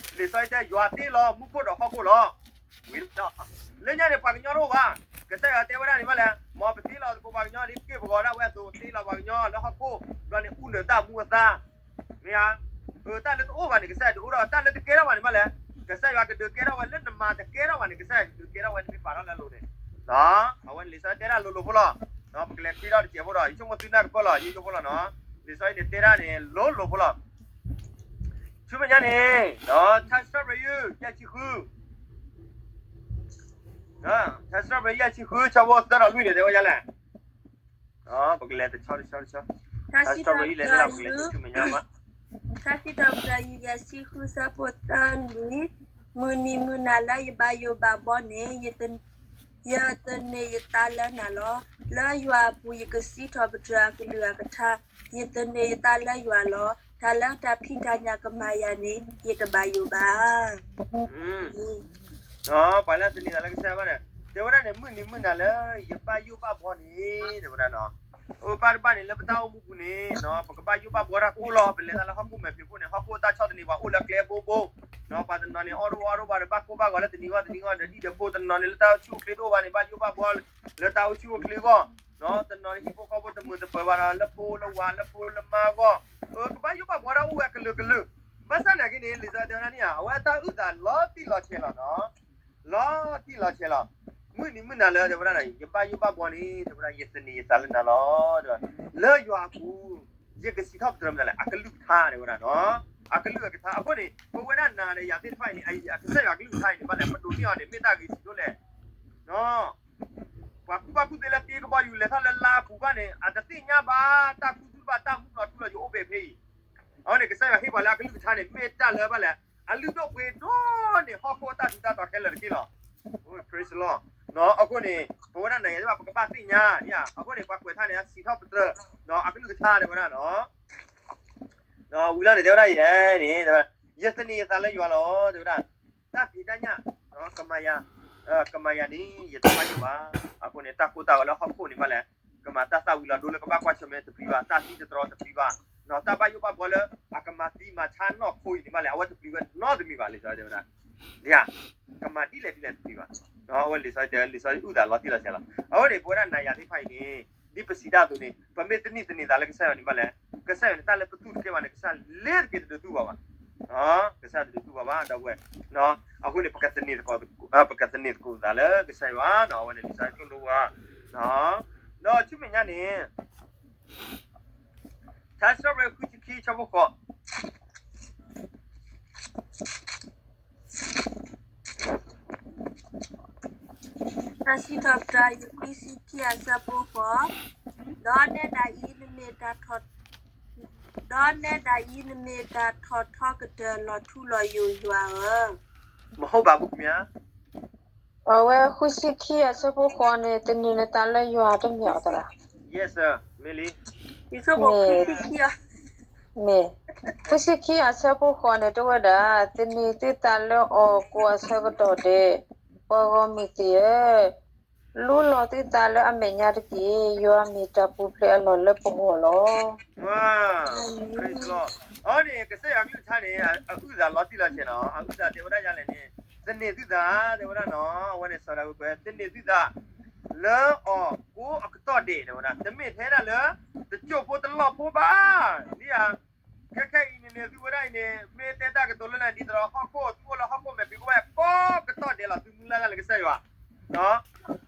စီဆှံတဲ ယွၤတ့လီၤမူခိၣ်ဒီးဟီၣ်ခိၣ်လီၤ. ဝံၤလီၤ, လၢညါန့ၣ် ပှၤကညီတအိၣ်ဘၣ်, ကစၢ်ယွၤတဲဝဲဒၣ်န့ၣ်မ့ၢ်လဲၣ်, မ်ပတ့လီၤသကိးပှၤကညီဒ်ပက့ၢ်ပဂီၤဒၣ်ဝဲအသိး တ့လီၤပှၤကညီလၢဟီၣ်ခိၣ်, ဘျီန့ၣ် အူနၢၤတၢ်မူအသါ မ့ၢ်ဧါ, အတၢ်လၢတအိၣ်ဘၣ်န့ၣ် ကစၢ်ယွၤဒုးအိၣ်ထီၣ်, တၢ်လၢတကဲထီၣ်ဘၣ်န့ၣ်မ့ၢ်လဲၣ်, ကစၢ်ယွၤကဒုးကဲထီၣ်ဝဲ, လၢနမၤတကဲထီၣ်ဘၣ်န့ၣ် ကစၢ်ယွၤကဒုးကဲထီၣ်ဝဲ နမ့ၢ်ပာ်ထီၣ်လၢအလိၤန့ၣ်, အဝဲန့ၣ်လံာ်စီဆှံတဲဒၣ်လိၤလိၤဖိလီၤ, ပကလဲၤဃ့ထီၣ်တစဲးဖိဒီး ယဆိကမိၣ်သုနၢ်ကပၢၢ်လီၤ ယိယိဖိလီၤနီၤ, လံာ်စီဆှံန့ၣ်တဲဒၣ်န့ၣ် လိၤလိၤဖိလီၤ. ဆူမဲာ်ညါန့ၣ် ထါစံးထီၣ်ပတြၢၤယုၢ် ယဲၢ်ဆံဃု, ထါစံးထီၣ်ပတြၢၤယဲၢ်ဆံဃု ဆၢဖိသၢဒီးလွံၢ်န့ၣ် တဲဝဲဒ်လဲၣ်. ပကလဲၤတဆီတဆီတဆီ, ထါစံးထီၣ်ပတြၢၤယဲၢ်ဆံဃု ဆူမဲာ်ညါမး, ထါစံးထီၣ်ပတြၢၤယဲၢ်ဆံဃု ဆၢဖိသၢလွံၢ်, မုၢ်နံၤမုၢ်နၤလၢယဘၣ်ယိၣ်ဘၣ်ဘှီန့ၣ် ယသန့ၤယသးလၢနၤလီၤ. လၢယွၤအပူၤယကစံးထီၣ်ပတြၢၤအကလုၢ်အကထါ, ယသန့ၤယသးလၢယွၤလီၤ. တၢ်လၢတၢ်ဖံးတၢ်ညၣ်ကမၤယၤန့ၣ် ယတဘၣ်ယိၣ်ဘၣ်. ပှၤလၢသန့ၤသးလၢကစၢ်ယွၤဘၣ်န့ၣ် တဲဝဲဒၣ်န့ၣ် မုၢ်နံၤမုၢ်နၤလၢယဘၣ်ယိၣ်ဘၣ်ဘှီန့ၣ် တဲဝဲဒၣ်နီၤ, အိၣ်ဘၣ်တဘၣ်န့ၣ် လၢပတၢ်အိၣ်မူပူၤန့ၣ် ပကဘၣ်ယိၣ်ဘၣ်ဘှီတၢ်ကအိၣ်လီၤ. ပလဲၤတၢ်လၢဟီၣ်ခိၣ်မဲာ်ဖံးခိၣ်န့ၣ် ဟီၣ်ခိၣ်တၢ်ဆီၣ်သနံးပှၤအိၣ်လၢအကျဲဘိဘိ, ပှၤတနီၤန့ၣ် အီၣ်တအိၣ်အီတအိၣ်ဘၣ်ဒီး ဘၣ်ကိၢ်ဘၣ်ဂီၤလၢတနံၤဂီၢ်တနံၤဂီၢ်ဒီး ဒ်ဒီးဖိတနီၤန့ၣ် လၢတၢ်အိၣ်ဆူၣ်အိၣ်ချ့တအိၣ်ဘၣ်န့ၣ် ဘၣ်ယိၣ်ဘၣ်ဘှီလၢတၢ်အိၣ်ဆူၣ်အိၣ်ချ့အဂီၢ်, တနီၤန့ၣ်ဟံၣ်ဖိဃီဖိတမုာ်တပၢၤဘၣ်ဒီး လၢဖိလၢဝၤလၢဖိလၢမါအဂီၢ်, ကဘၣ်ယိၣ်ဘၣ်ဘှီတၢ်အိၣ်ဝဲအကလုာ်ကလုာ်. ဘၣ်ဆၣ်နာ်က့န့ၣ် လံာ်စီဆှံတဲဝဲဒၣ်န့ၣ်ဧါ အဝဲအတၢ်အုၣ်သးလီၤတံၢ်လီၤဆဲးလီၤနီၤ, လီၤတံၢ်လီၤဆဲးလီၤ. မုၢ်နံၤမုၢ်နၤလၢ တဲဝဲဒၣ် ယဘၣ်ယိၣ်ဘၣ်ဘှီန့ၣ် တဲဝဲဒၣ် ယသန့ၤယသးလၢနၤလီၤ. လၢယွၤအပူၤ ယကစံးထီၣ်ပတြၢၤမနုၤလဲၣ် အကလုၢ်ကထါ တဲဝဲဒၣ်နီၤ, အကလုၢ်အကထါ. အဃိန့ၣ် ပဝဲဒၣ်နၤဒီးယၤသ့ၣ်တဖၣ်အံၤန့ၣ် ကစၢ်ယွၤအကလုၢ်ကထါအံၤန့ၣ် ဘၣ်လဲၣ် ပဒိးန့ၢ်အီၤန့ၣ် မ့ၢ်တၢ်ဂ့ၤဆံးဒိၣ်လဲၣ် ပှၤကူၣ်ဘၣ်ကူၣ်သ့လၢက့ကဘီယူၤ လဲၤထီၣ်လၢလါအပူၤဘၣ်န့ၣ် အတသ့ၣ်ညါဘၣ် တၢ်ကူၣ်သ့ဘၣ် တၢ်မူနီၤထူလီၤ ယအိၣ်ဘဲဖဲအံၤ. အဝဲန့ၣ် ကစၢ်ယွၤဟ့ၣ်ပှၤလၢအကလုၢ်ကထါန့ၣ် မ့ၢ်တၢ်လၢဘၣ်လဲၣ် အလုၢ်ဒိၣ်ပှ့ၤဒိၣ်န့ၢ် ဟီၣ်ခိၣ်အတၢ်ထူးတၢ်တီၤခဲလၢာ်တက့ၢ်လီၤ. Praise the Lord. အဃိန့ၣ် ပဝဲဒၣ်နၤယၤသ့ၣ်တဖၣ် ပကဘၣ်သ့ၣ်ညါ အဃိန့ၣ် ပှၤကွဲးထါန့ၣ် အစံးထီၣ်ပတြၢၤ အကလုၢ်ကထါ တဲဝဲဒၣ်နီၤ ဝံၤလီၤန့ၣ် တဲဝဲဒၣ်ယဲန့ၣ် ယသန့ၤယသးလၢယွၤလီၤ တဲဝဲဒၣ်, တၢ်ဖံးတၢ်ညၣ် ကမၤယၤ, ကမၤယၤန့ၣ် ယတဘၣ်ယိၣ်ဘၣ်. အဃိန့ၣ် တၢ်ကိၢ်တၢ်ဂီၤလၢဟီၣ်ခိၣ်န့ၣ်ဘၣ်လဲၣ်, ကမၤတၢ်သၣ်ဝံၤလီၤဒိလၢကဘၣ်ကွၢ်ဆၢၣ်မဲာ်တပျံၤဘၣ်, တၢ်သံတတြီတပျံၤဘၣ်, တၢ်ဘၣ်ယိၣ်ဘၣ်ဘှီလၢ အကမၤသံမၤဆါနီၢ်ခိအံၤန့ၣ်ဘၣ်လဲၣ်, အဝဲတပျံၤဝဲနီတမံၤဘၣ် လံာ်စီဆှံတဲဝဲဒၣ်, ဒ် ကမၤဒ်လဲၣ်ဒ်လဲၣ်တပျံၤဘၣ်. အဝဲလံာ်စီဆှံတဲ လံာ်စီဆှံအုၣ်သးလီၤတံၢ်လီၤဆဲးလီၤ. အဝဲန့ၣ် ပဝဲဒၣ်နၤယၤသ့ၣ်တဖၣ်အံၤန့ၣ် ဒ်ပစံးတၢ်အသိးန့ၣ် ပမ့ၢ်တန့ၢ်သန့ၤသးလၢကစၢ်ယွၤန့ၣ်ဘၣ်လဲၣ်, ကစၢ်ယွၤန့ၣ် တၢ်လၢပတူၢ်တကဲဘၣ်န့ၣ် ကစၢ်လဲၤတက့ၤတဒုးတူၢ်ဘၣ်ဘၣ်. ကစၢ်တဒုးတူၢ်ဘၣ်ဘၣ် ဒီပုၢ်ဝဲၢ်, အဃိန့ၣ် ပကသန့ၤသကိး, ပကသန့ၤသကိးသးလၢကစၢ်ယွၤနီၤ, အဝဲန့ၣ် လံာ်စီဆှံကျိၣ်ဒိဝဲ, ဒီးဆူမဲာ်ညါန့ၣ် ထါစံးထီၣ်ပတြၢၤ ဃုဆံခံ ဆၢဖိဃိး ထါစံးထီၣ်ပတြၢၤ ယခွံဆံခံ အဆၢဖိဃိး, ဒီးနဲဒၣ်အံၤနမ့ၢ်တၢ်ထီၣ်, ဒီးနဲဒၣ်အံၤ နမ့ၢ်တၢ်ထီၣ်ထီကတၢၢ်လီၤထူလီၤယိာ်ယွၤဧၢ. မဟုတ်ပါဘူးခင်ဗျာ. အဝဲဃုဆံခံ အဆၢဖိဃိးန့ၣ် သန့ၤနသးလၢယွၤတမ့ၢ်အီၤသရၣ်. Yes sir, မ့ၢ်လံ. မ့ၢ်, ဃုဆံခံ အဆၢဖိဃိးန့ၣ် တဲဝဲဒၣ်, သန့ၤသုသးလၢအီၤကိးအဆၢကတီၢ်ဒဲး, ပှၤဂီၢ်မုၢ်သ့ၣ်ဧၢ, လူလီၤသုသးလၢအမဲာ်ညါတက့ၢ်. ယွၤမ့ၢ်တၢ်ပူၤဖျဲးအလီၢ်လၢပဂီၢ်လီၤ. အဝဲန့ၣ် ကစၢ်ယွၤကလုၢ်ကထါန့ၣ် အအုၣ်သးလီၤတံၢ်လီၤဆဲးနီၤ, အအုၣ်သးတဲဝဲဒၣ်ယၤလဲၣ်န့ၣ်, သန့ၤသုသး တဲဝဲဒၣ်နီၤ, အဝဲန့ၣ်စီၤဒၤဝံးကွဲး သန့ၤသုသး လၢအီၤကိးအကတီၢ်ဒဲး တဲဝဲဒၣ်, တမ့ၢ်ထဲဒၣ်လၢ တစိၢ်ဖိတလီၢ်ဖိဘၣ်, ဒ်ဧါ ခဲခဲအံၤန့ၣ်န့ၣ် သုဝဲဒၣ်အံၤန့ၣ် မ့ၢ်တဲတၢ်ကတိၤလၢလဲၣ် ဒ်သိးဒီးဟီၣ်ခိၣ် သုအိၣ်လၢဟီၣ်ခိၣ်မဲာ်ဖံးခိၣ်ဘၣ် ကိးကတီၢ်ဒဲးလီၤ သုမုၢ်လၢ်တၢ်လၢကစၢ်ယွၤ,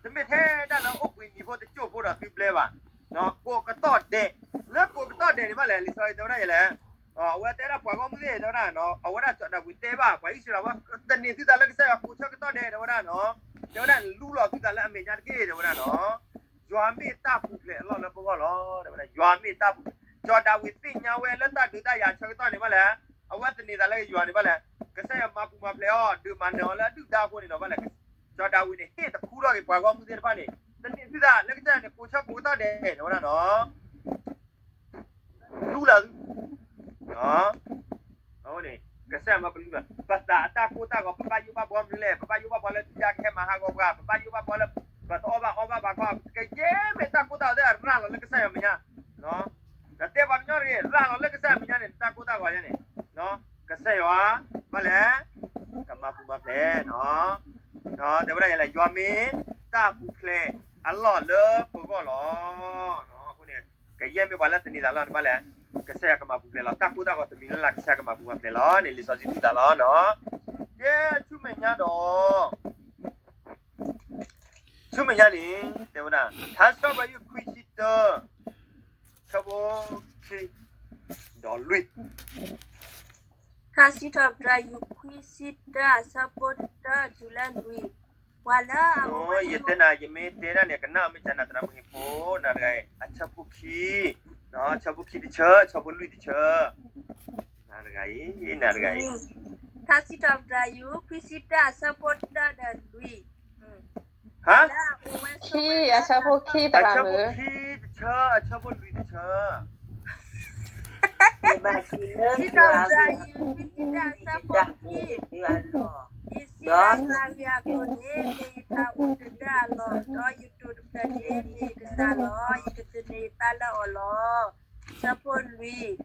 တမ့ၢ်ထဲဒၣ်လၢအိၣ်ဘှံးနံၤဖိတစိၢ်ဖိဒီးသုဘျဲဘၣ်, ကိးကတီၢ်ဒဲး, လၢကိးကတီၢ်ဒဲးန့ၣ်ဘၣ်လဲၣ် လံာ်စီဆှံတဲဝဲဒၣ်ယဲလဲၣ်, အဝဲတဲဒၣ်ပှၤဂီၢ်မုၢ်သ့ၣ်တဲဝဲဒၣ်, အဝဲဒၣ်စီၤဒၤဝံးတဲဘၣ် ပှၤအံၣ်စရ့လးဝဲ သန့ၤသုသးလၢကစၢ်ယွၤကိးဆၢကတီၢ်ဒဲး တဲဝဲဒၣ်နီၤ, တဲဝဲဒၣ်လူလီၤသုသးလၢအမဲာ်ညါတက့ၢ် တဲဝဲဒၣ်နီၤ ယွၤမ့ၢ်တၢ်ပူၤဖျဲးအလီၢ်လၢပဂီၢ်လီၤ. တဲဝဲဒၣ် ယွၤမ့ၢ်တၢ်ပူၤဖျဲး, စီၤဒၤဝံးသ့ၣ်ညါဝဲလၢတၢ်ဒုးတၢ်ယၤဆၢကတီၢ်န့ၣ်ဘၣ်လဲၣ်, အဝဲသန့ၤသးလၢယွၤန့ၣ်ဘၣ်လဲၣ်, ကစၢ်ယွၤမၤပူၤမၤဖျဲးအီၤ ဒုးမၤနၢၤအီၤလၢအဒုၣ်ဒါအဃိန့ၣ်နီၤဘၣ်လဲၣ်, စီၤဒၤဝံးန့ၣ် ဟ့ၣ်တခူထီၣ်က့ၤပှၤဂီၢ်မုၢ်သ့ၣ်တဖၣ်န့ၣ်, သန့ၤသုသးလၢကစၢ်ယွၤန့ၣ် ကိးဆၢကိးကတီၢ်ဒဲး တဲဝဲဒၣ်နီၤ လူလီၤသု အဝဲန့ၣ် ကစၢ်ယွၤမၤပလူလီၤ ပသးအတၢ်ကိၢ်တၢ်ဂီၤ ပဘၣ်ယိၣ်ဘၣ်ဘှီမနုၤလဲၣ်, ပဘၣ်ယိၣ်ဘၣ်ဘှီလၢဒုၣ်ဒါကဟဲမၤဟးဂီၤပှၤ, ပဘၣ်ယိၣ်ဘၣ်ဘှီလၢ ပတအီၣ်ဘၣ်အီဘၣ်ဘၣ်ခီ, ကယဲၢ်မ့ၢ်တၢ်ကိၢ်တၢ်ဂီၤသ့ၣ် ရၤလီၤလၢကစၢ်ယွၤမဲာ်ညါ, ဒီးတဲပှၤကညီတဂ့ၤ ရၤလီၤလၢကစၢ်ယွၤမဲာ်ညါန့ၣ် တၢ်ကိၢ်တၢ်ဂီၤယဲန့ၣ်, ကစၢ်ယွၤ ဘၣ်လဲၣ် ကမၤပူၤမၤဖျဲး တဲဝဲဒၣ်ယဲလဲၣ် ယွၤမ့ၢ်တၢ်ပူၤဖျဲးအလီၢ်လၢပဂီၢ်လီၤ. အဃိန့ၣ် ကယဲၢ်မ့ၢ်ပှၤလၢသန့ၤသးလီၤန့ၣ်ဘၣ်လဲၣ်, ကစၢ်ယွၤကမၤပူၤဖျဲးလီၤ. တၢ်ကိၢ်တၢ်ဂီၤတမံၤလၢ်လၢ် ကစၢ်ယွၤကမၤပူၤမၤဖျဲးလီၤန့ၣ် လံာ်စီဆှံစံးသးလီၤနီၤ. ကဲဆူမဲာ်ညါဒီး ဆူမဲာ်ညါန့ၣ် တဲဝဲဒၣ် ထါစံးထီၣ်ပတြၢၤ ယုၢ်ခွံဆံတၢ ဆၢဖိခံ ဒီးလွံၢ်, ထါစံးထီၣ်ပတြၢၤ ယုၢ်ခွံဆံတၢ အဆၢဖိတၢတုၤလၢလွံၢ်, ပှၤလၢအအိၣ်ဝဲ ယတဲနၤ ယမ့ၢ်တဲဒၣ်န့ၣ် ကနၣ်အီၤမ့ၢ်ကနၣ် သရၣ်မုၣ်ဟ့ၣ်ဖိ နၤတဂၤအံၤ အဆၢဖိခံ, ဆၢဖိခံတဆၢ ဆၢဖိလွံၢ်တဆၢ, နၤတဂၤအံၤ နၤတဂၤအံၤ ထါစံးထီၣ်ပတြၢၤယူၤ ခွံဆံတၢ အဆၢဖိတၢဒီးလွံၢ်, ဟါ, ခံ, အဆၢဖိခံ သရၣ်မုၣ်, အဆၢဖိခံတဆၢ အဆၢဖိလွံၢ်တဆၢ စံးထီၣ်ပတြၢၤယူၤ ခွံဆံတၢ အဆၢဖိခံ, ယစံးဘၣ်သးဝံၤအသိးန့ၣ် မ့ၢ်ယတၢ်အိၣ်တဒၢအလီၢ်, ဒီးယတိာ်တဖျၢၣ်န့ၣ် မ့ၢ်ယကစၢ်လီၤ. ယကသန့ၤယသးလၢအီၤလီၤ. ဆၢဖိလွံၢ်,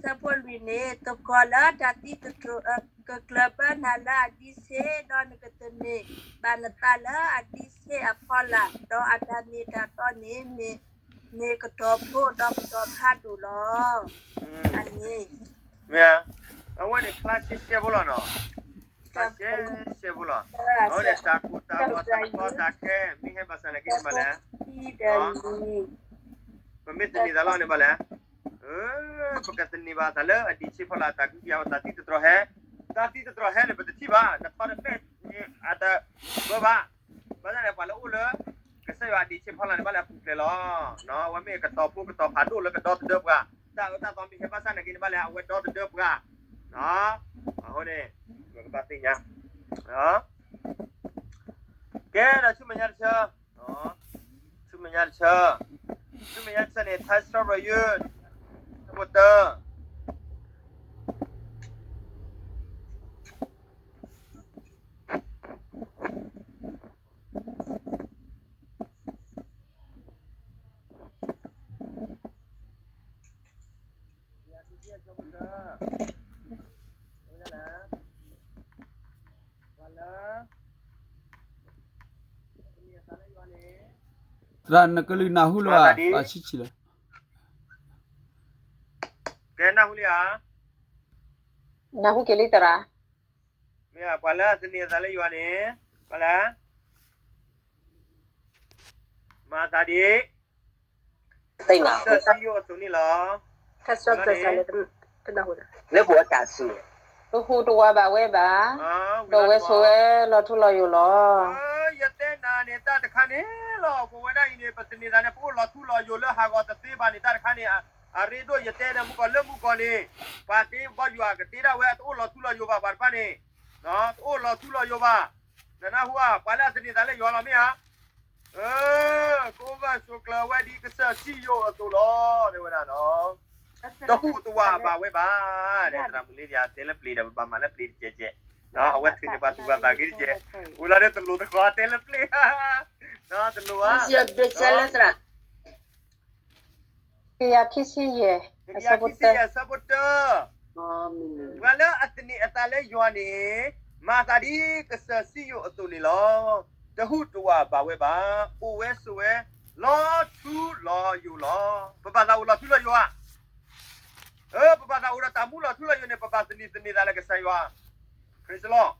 ဆၢဖိလွံၢ်န့ၣ် သကိးလၢတၢ်သံသတြိာ် ကကျၢၢ်ဘၢနၤလၢအဒံးဆ့, ဒီးနကသန့ၤဘၣ်နသးလၢအဒံးဆ့အဖီလာ်, ဒီးအတၢ်မ့ၢ်တၢ်တီန့ၣ် မ့ၢ်ကတီၤဖိဒီးကတီၤဖးဒိၣ်လီၤ. အန့ၣ် မ့ၢ်ဧါ, အဝဲန့ၣ် ဖျါရှဲရှဲဖိလီၤနီၤ, ဖျါရှဲရှဲဖိလီၤ. အဝဲန့ၣ် တၢ်ကိၢ်တၢ်ဂီၤ တၢ်ကီတၢ်ခဲ မ့ၢ်ဟဲဘၣ်ဆၣ်နာ်က့န့ၣ်ဘၣ်လဲၣ်, ပမ့ၢ်သန့ၤသးလီၤန့ၣ်ဘၣ်လဲၣ်, ပကသန့ၤဘၣ်သးလၢအဒံးဆ့ဖီလာ် တၢ်ကဟုကယာ်ဝဲ တၢ်သံသတြိာ်ဟဲ, တၢ်သံသတြိာ်ဟဲန့ၣ် ပတထံၣ်ဘၣ်, နထီၣ်တဖျၢၣ်န့ၣ် အတဘၢဘၣ်. ဘၣ်ဆၣ်န့ၣ် ပှၤလၢအိၣ်လၢ ကစၢ်ယွၤအဒံးဆ့ဖီလာ်န့ၣ် ဘၣ်လၢအပူၤဖျဲးလီၤ. အဝဲမ့ၢ်ကတီၤဖိကတီၤဖးဒိၣ်လၢကဒီသဒၢပှၤ, တၢ်အၢတၢ်သီမ့ၢ်ဟဲဘၣ်ဆၣ်နာ်က့န့ၣ်ဘၣ်လဲၣ် အဝဲဒီသဒၢပှၤ. အဃိန့ၣ် ပကဘၣ်သ့ၣ်ညါ ကဲဒီးဆူမဲာ်ညါတဆၢ, ဆူမဲာ်ညါတဆၢ, ဆူမဲာ်ညါတဆၢန့ၣ် ထါစံးထီၣ်ပတြၢၤယူၤ ဆၢဖိတၢ သရၣ်နကလုၢ်နၢ်ဟူလၢၤဘၣ် သးဆံးဆံးလီၤ. ကဲနၢ်ဟူလံဧါ, နၢ်ဟူက့ၤလံသရၣ်, မ့ၢ်ပှၤလၢအသန့ၤအသးလၢယွၤန့ၣ် ပှၤလၢ မၤသးဒ် ကစၢ်စံယိၣ်အသိးန့ၣ်လီၤ. လၢပဝဲတၢ်စူၤ တဟူးတဝးဘၣ်ဝဲဘၣ်, ဒီးဝဲဆိးဝဲလီၤထူလီၤယိာ်လီၤ. ယတဲနၤန့ၣ် တၢ်တခါန့ၣ်လီၤ ပဝဲဒၣ်အံၤန့ၣ် ပသန့ၤသးန့ၣ် ပအိၣ်လီၤထူလီၤယိာ်လၢဟးဂီၤတသ့ဘၣ်န့ၣ် တၢ်တခါန့ၣ် အရ့ဒိၣ် ယတဲဒီးမုၢ်ကီၢ်လၢမုၢ်ကီၢ်န့ၣ် ပှၤတ့ဘီယွၤကတ့ဒၣ်ဝဲ တအိၣ်လီၤထူလီၤယိာ်ဘၣ် ပှၤတဖၣ်န့ၣ် တအိၣ်လီၤထူလီၤယိာ်ဘၣ်. နနၢ်ဟူဧါ, ပှၤလၢအသန့ၤသးလၢယွၤလီၤမ့ၢ်ဧါ. ကအိၣ်ဘၣ်ဆိးကျၢၤဝဲဒ်ကစၢ်စံယိၣ်အသိးလီၤ တဲဝဲဒၣ်နီၤ. တဟူးတဝးဘၣ်ဝဲဘၣ်, သရၣ်မုၣ်လံဒ်အတဲလၢပျ့ၤဒီး ပဘၣ်မၤလၢပျ့ၤတကဲးကဲး, အဝဲထုးန့ၢ်ပှၤသူၣ်ပှၤသးဂ့ၤတကဲး, ဝံၤလီၤဒီးတလိၣ်တဃီၤတဲလၢပျ့ၤ, တလိၣ်ဧါ. ကယၤခံဆံယဲၢ်, ကယၤခံဆံယဲၢ် အဆၢဖိတၢ, ပှၤလၢအသန့ၤအသးလၢယွၤန့ၣ် မၤသးဒ်ကစၢ်စံယိၣ်အသိးန့ၣ်လီၤ. တဟူးတဝးဘၣ်ဝဲဘၣ်, အိၣ်ဝဲဆိးဝဲ လီၤထူလီၤယိာ်လီၤ. ပဘၣ်သးအိၣ်လီၤထူလီၤယိာ်ဧါ. ပဘၣ်သးအိၣ်ဒီးတၢ်မူလီၤထူလီၤယိာ်န့ၣ် ပဘၣ်သန့ၤသန့ၤသးလၢကစၢ်ယွၤ Praise the Lord.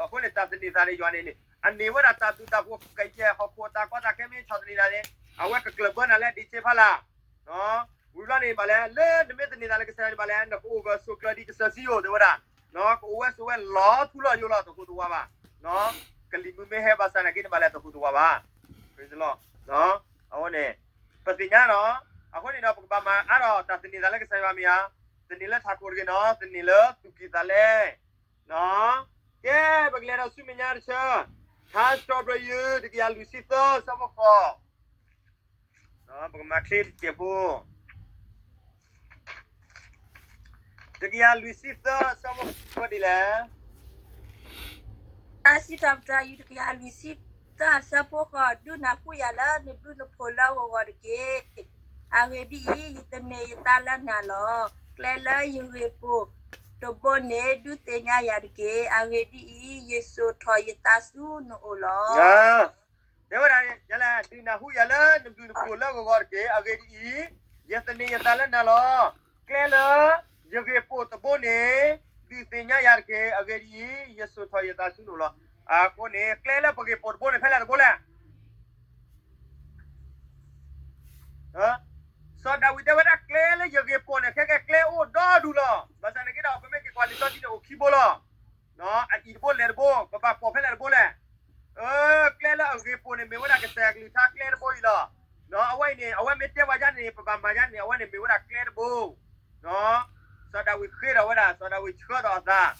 အဃိန့ၣ် တၢ်သန့ၤသးလၢယွၤန့ၣ်န့ၣ် အန့ၢ်ဝဲဒၣ်တၢ်ဘျုးတၢ်ဖှိၣ်ကယဲၢ်ဟီၣ်ခိၣ်အတၢ်ကီတၢ်ခဲမ့ၢ်ဆီၣ်သနံးတၢ်န့ၣ် အဝဲကကျၢၢ်ဘၢနၤလၢဒံးဆ့ဖီလာ်. ဝံၤဘျီန့ၣ်ဘၣ်လဲၣ်, လၢနမ့ၢ်သန့ၤသးလၢကစၢ်ယွၤန့ၣ်ဘၣ်လဲၣ်, နကအိၣ်ဂၢၢ်ဆိးကျၢၤဒ်ကစၢ်စံယိၣ်တဲဝဲဒၣ်, ကအိၣ်ဝဲဆိးဝဲလီၤထူလီၤယိာ်လီၤ တဟူးတဝးဘၣ်. ကလံၤမုၢ်မ့ၢ်ဟဲဘၣ်ဆၣ်နာ်က့န့ၣ်ဘၣ်လဲၣ် တဟူးတဝးဘၣ်. Praise the Lord. အဃိန့ၣ် ပသ့ၣ်ညါနီၤ, အဃိန့ၣ်ဒီး ပကဘၣ်မၤအါထီၣ်တၢ်သန့ၤသးလၢကစၢ်ယွၤမ့ၢ်ဧါ, သန့ၤလၢထးခိၣ်တဂ့ၤနီၤ, သန့ၤလၢသူၣ်ကံၢ်သးလဲ, ကဲ ပကလဲၤဒီးဆူမဲာ်ညါတဆၢ, ထါစံးထီၣ်ပတြၢၤယူၤ တကယၤလွံၢ်ဆံသၢ ဆၢဖိဃိး, ပကမၤချ့တစဲးဖိ, တကယၤလွံၢ်ဆံသၢ ဆၢဖိဃိးဒ်လဲၣ်. ထါစံးထီၣ်ပတြၢၤယူၤ တကယၤလွံၢ်ဆံသၢ ဆၢဖိဃိး, ဒုးနၢ်ဟူယၤလၢနဘျုးနဖှိၣ်လၢဂီၤဂီၤတက့ၢ်. အဂ့ၢ်ဒ်အံၤ, ယသန့ၤယသးလၢနၤလီၤ. ကျဲလၢယဂ့ၢ်ပိာ်တဘိန့ၣ် ဒုးသ့ၣ်ညါယၤတက့ၢ်. အဂ့ၢ်ဒ်အံၤ, ယစိာ်ထီၣ်ယသးဆူနအိၣ်လီၤ. တဲဝဲဒၣ်, ယလဲၣ်, ဒုးနၢ်ဟူယၤလၢနဘျုးနဖှိၣ်လၢဂီၤဂီၤတက့ၢ်. အဂ့ၢ်ဒ်အံၤ, ယသန့ၤယသးလၢနၤလီၤ. ကျဲလၢယဂ့ၢ်ပိာ်တဘိန့ၣ် ဒုးသ့ၣ်ညါယၤတက့ၢ်. အဂ့ၢ်ဒ်အံၤ, ယစိာ်ထီၣ်ယသးဆူနအိၣ်လီၤ. အဃိန့ၣ် ကျဲလၢပဂ့ၢ်ပိာ်တဘိန့ၣ် ဖဲလဲၣ်တဘိလဲၣ်. စီၤဒၤဝံးတဲဝဲဒၣ် ကျဲလၢယဂ့ၢ်ပိာ်န့ၣ် ခဲကဲကျဲအိၣ်ဒီဒူၣ်လီၤ. ဘၣ်ဆၣ်န့ၣ်က့ဒီး ပမ့ၢ်က့ၤကွၢ်လံာ်စီဆှံန့ၣ် အိၣ်ခံဘိလီၤ. အအံၤတဘိလဲၤတဘိ, ပဘၣ်ပိာ်ဖဲလဲၣ်တဘိလဲၣ်. အ ကစၢ်ယွၤကလုၢ်ကထါကျဲတဘိအံၤလီၤ. အဝဲအံၤန့ၣ် အဝဲမ့ၢ်တဲပှၤဒ်န့ၣ် ပဘၣ်မၤဒ်န့ၣ် အဝဲန့ၣ်မ့ၢ်ဝဲဒၣ်ကျဲတဘိ စီၤဒၤဝံးဃ့ထီၣ်ဝဲဒၣ် စီၤဒၤဝံးဆှၢထီၣ်အသး,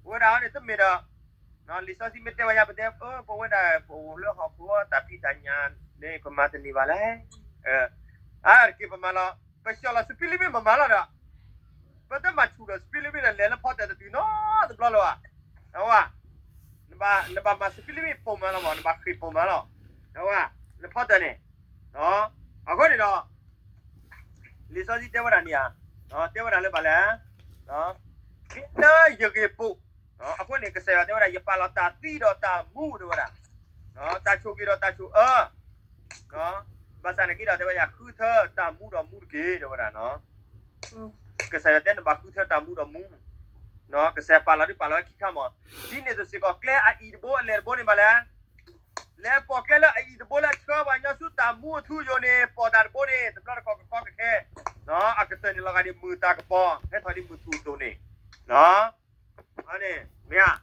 ဝဲဒၣ်အီၤန့ၣ်တမ့ၢ်ဒီး လံာ်စီဆှံမ့ၢ်တဲဝဲယါ ပတဲ ပဝဲဒၣ် ပအိၣ်လၢဟီၣ်ခိၣ်တၢ်ဖံးတၢ်ညၣ်န့ၣ် ပမၤတန့ၢ်ဘၣ်လဲၣ်. အါတက့ၢ်ပမၤလီၤ ပကၠီၣ်လီၤ speed limit မမၤလီၤဒီး ပတမၤဆူၣ်ဒီး speed limit န့ၣ် လဲၤလၢဖီတၢၣ်တတုၤနီတဘျီလၢၤဘၣ်. အဝဲ နဘၣ်မၤ speed limit ပိာ်မၤလီၤမး နဘၣ်ဃ့ၢ်ပိာ်မၤလီၤ. အဝဲ လၢဖီတၢၣ်န့ၣ် အဃိန့ၣ်ဒီး လံာ်စီဆှံတဲဝဲဒၣ်န့ၣ်ဧါ, တဲဝဲဒၣ်လၢဘၣ်လဲၣ်, လၢယဂ့ၢ်ပိာ်, အဃိန့ၣ် ကစၢ်ယွၤတဲဝဲဒၣ် ယပာ်လီၤတၢ်သံဒီးတၢ်မူတဲဝဲဒၣ်, တၢ်ဆိၣ်ဂ့ၤဒီးတၢ်ဆိၣ်အၢ, ဘၣ်ဆၣ်န့ၣ်က့ဒီးတဲဝဲယၤ ဃုထၢတၢ်မူဒီးမူတက့ၢ်တဲဝဲဒၣ်. ကစၢ်ယွၤတဲနဘၣ်ဃုထၢတၢ်မူဒီးမူ, ကစၢ်ယွၤပာ်လီၤဒုးပာ်လီၤဝဲခံခါမး, ဒ်န့ၣ်အသိးစ့ၢ်ကီး ကျဲအအံၤတဘိအလဲၢ်တဘိန့ၣ်ဘၣ်လဲၣ် လဲၤပိာ်ကျဲလၢအအံၤတဘိလၢဆှၢပှၤကညီဆူတၢ်မူအထူအယိာ်န့ၣ် ပိာ်တၢ်တဘိန့ၣ် တဘျီတခီၣ်ကခီကခဲ, အကတၢၢ်န့ၣ်လီၤဂာ်ဒ်မုၢ်တၢ်ကပီၤ ဟဲထီၣ်ဒ်မုၢ်ထူၣ်အသိးန့ၣ်, မ့ၢ်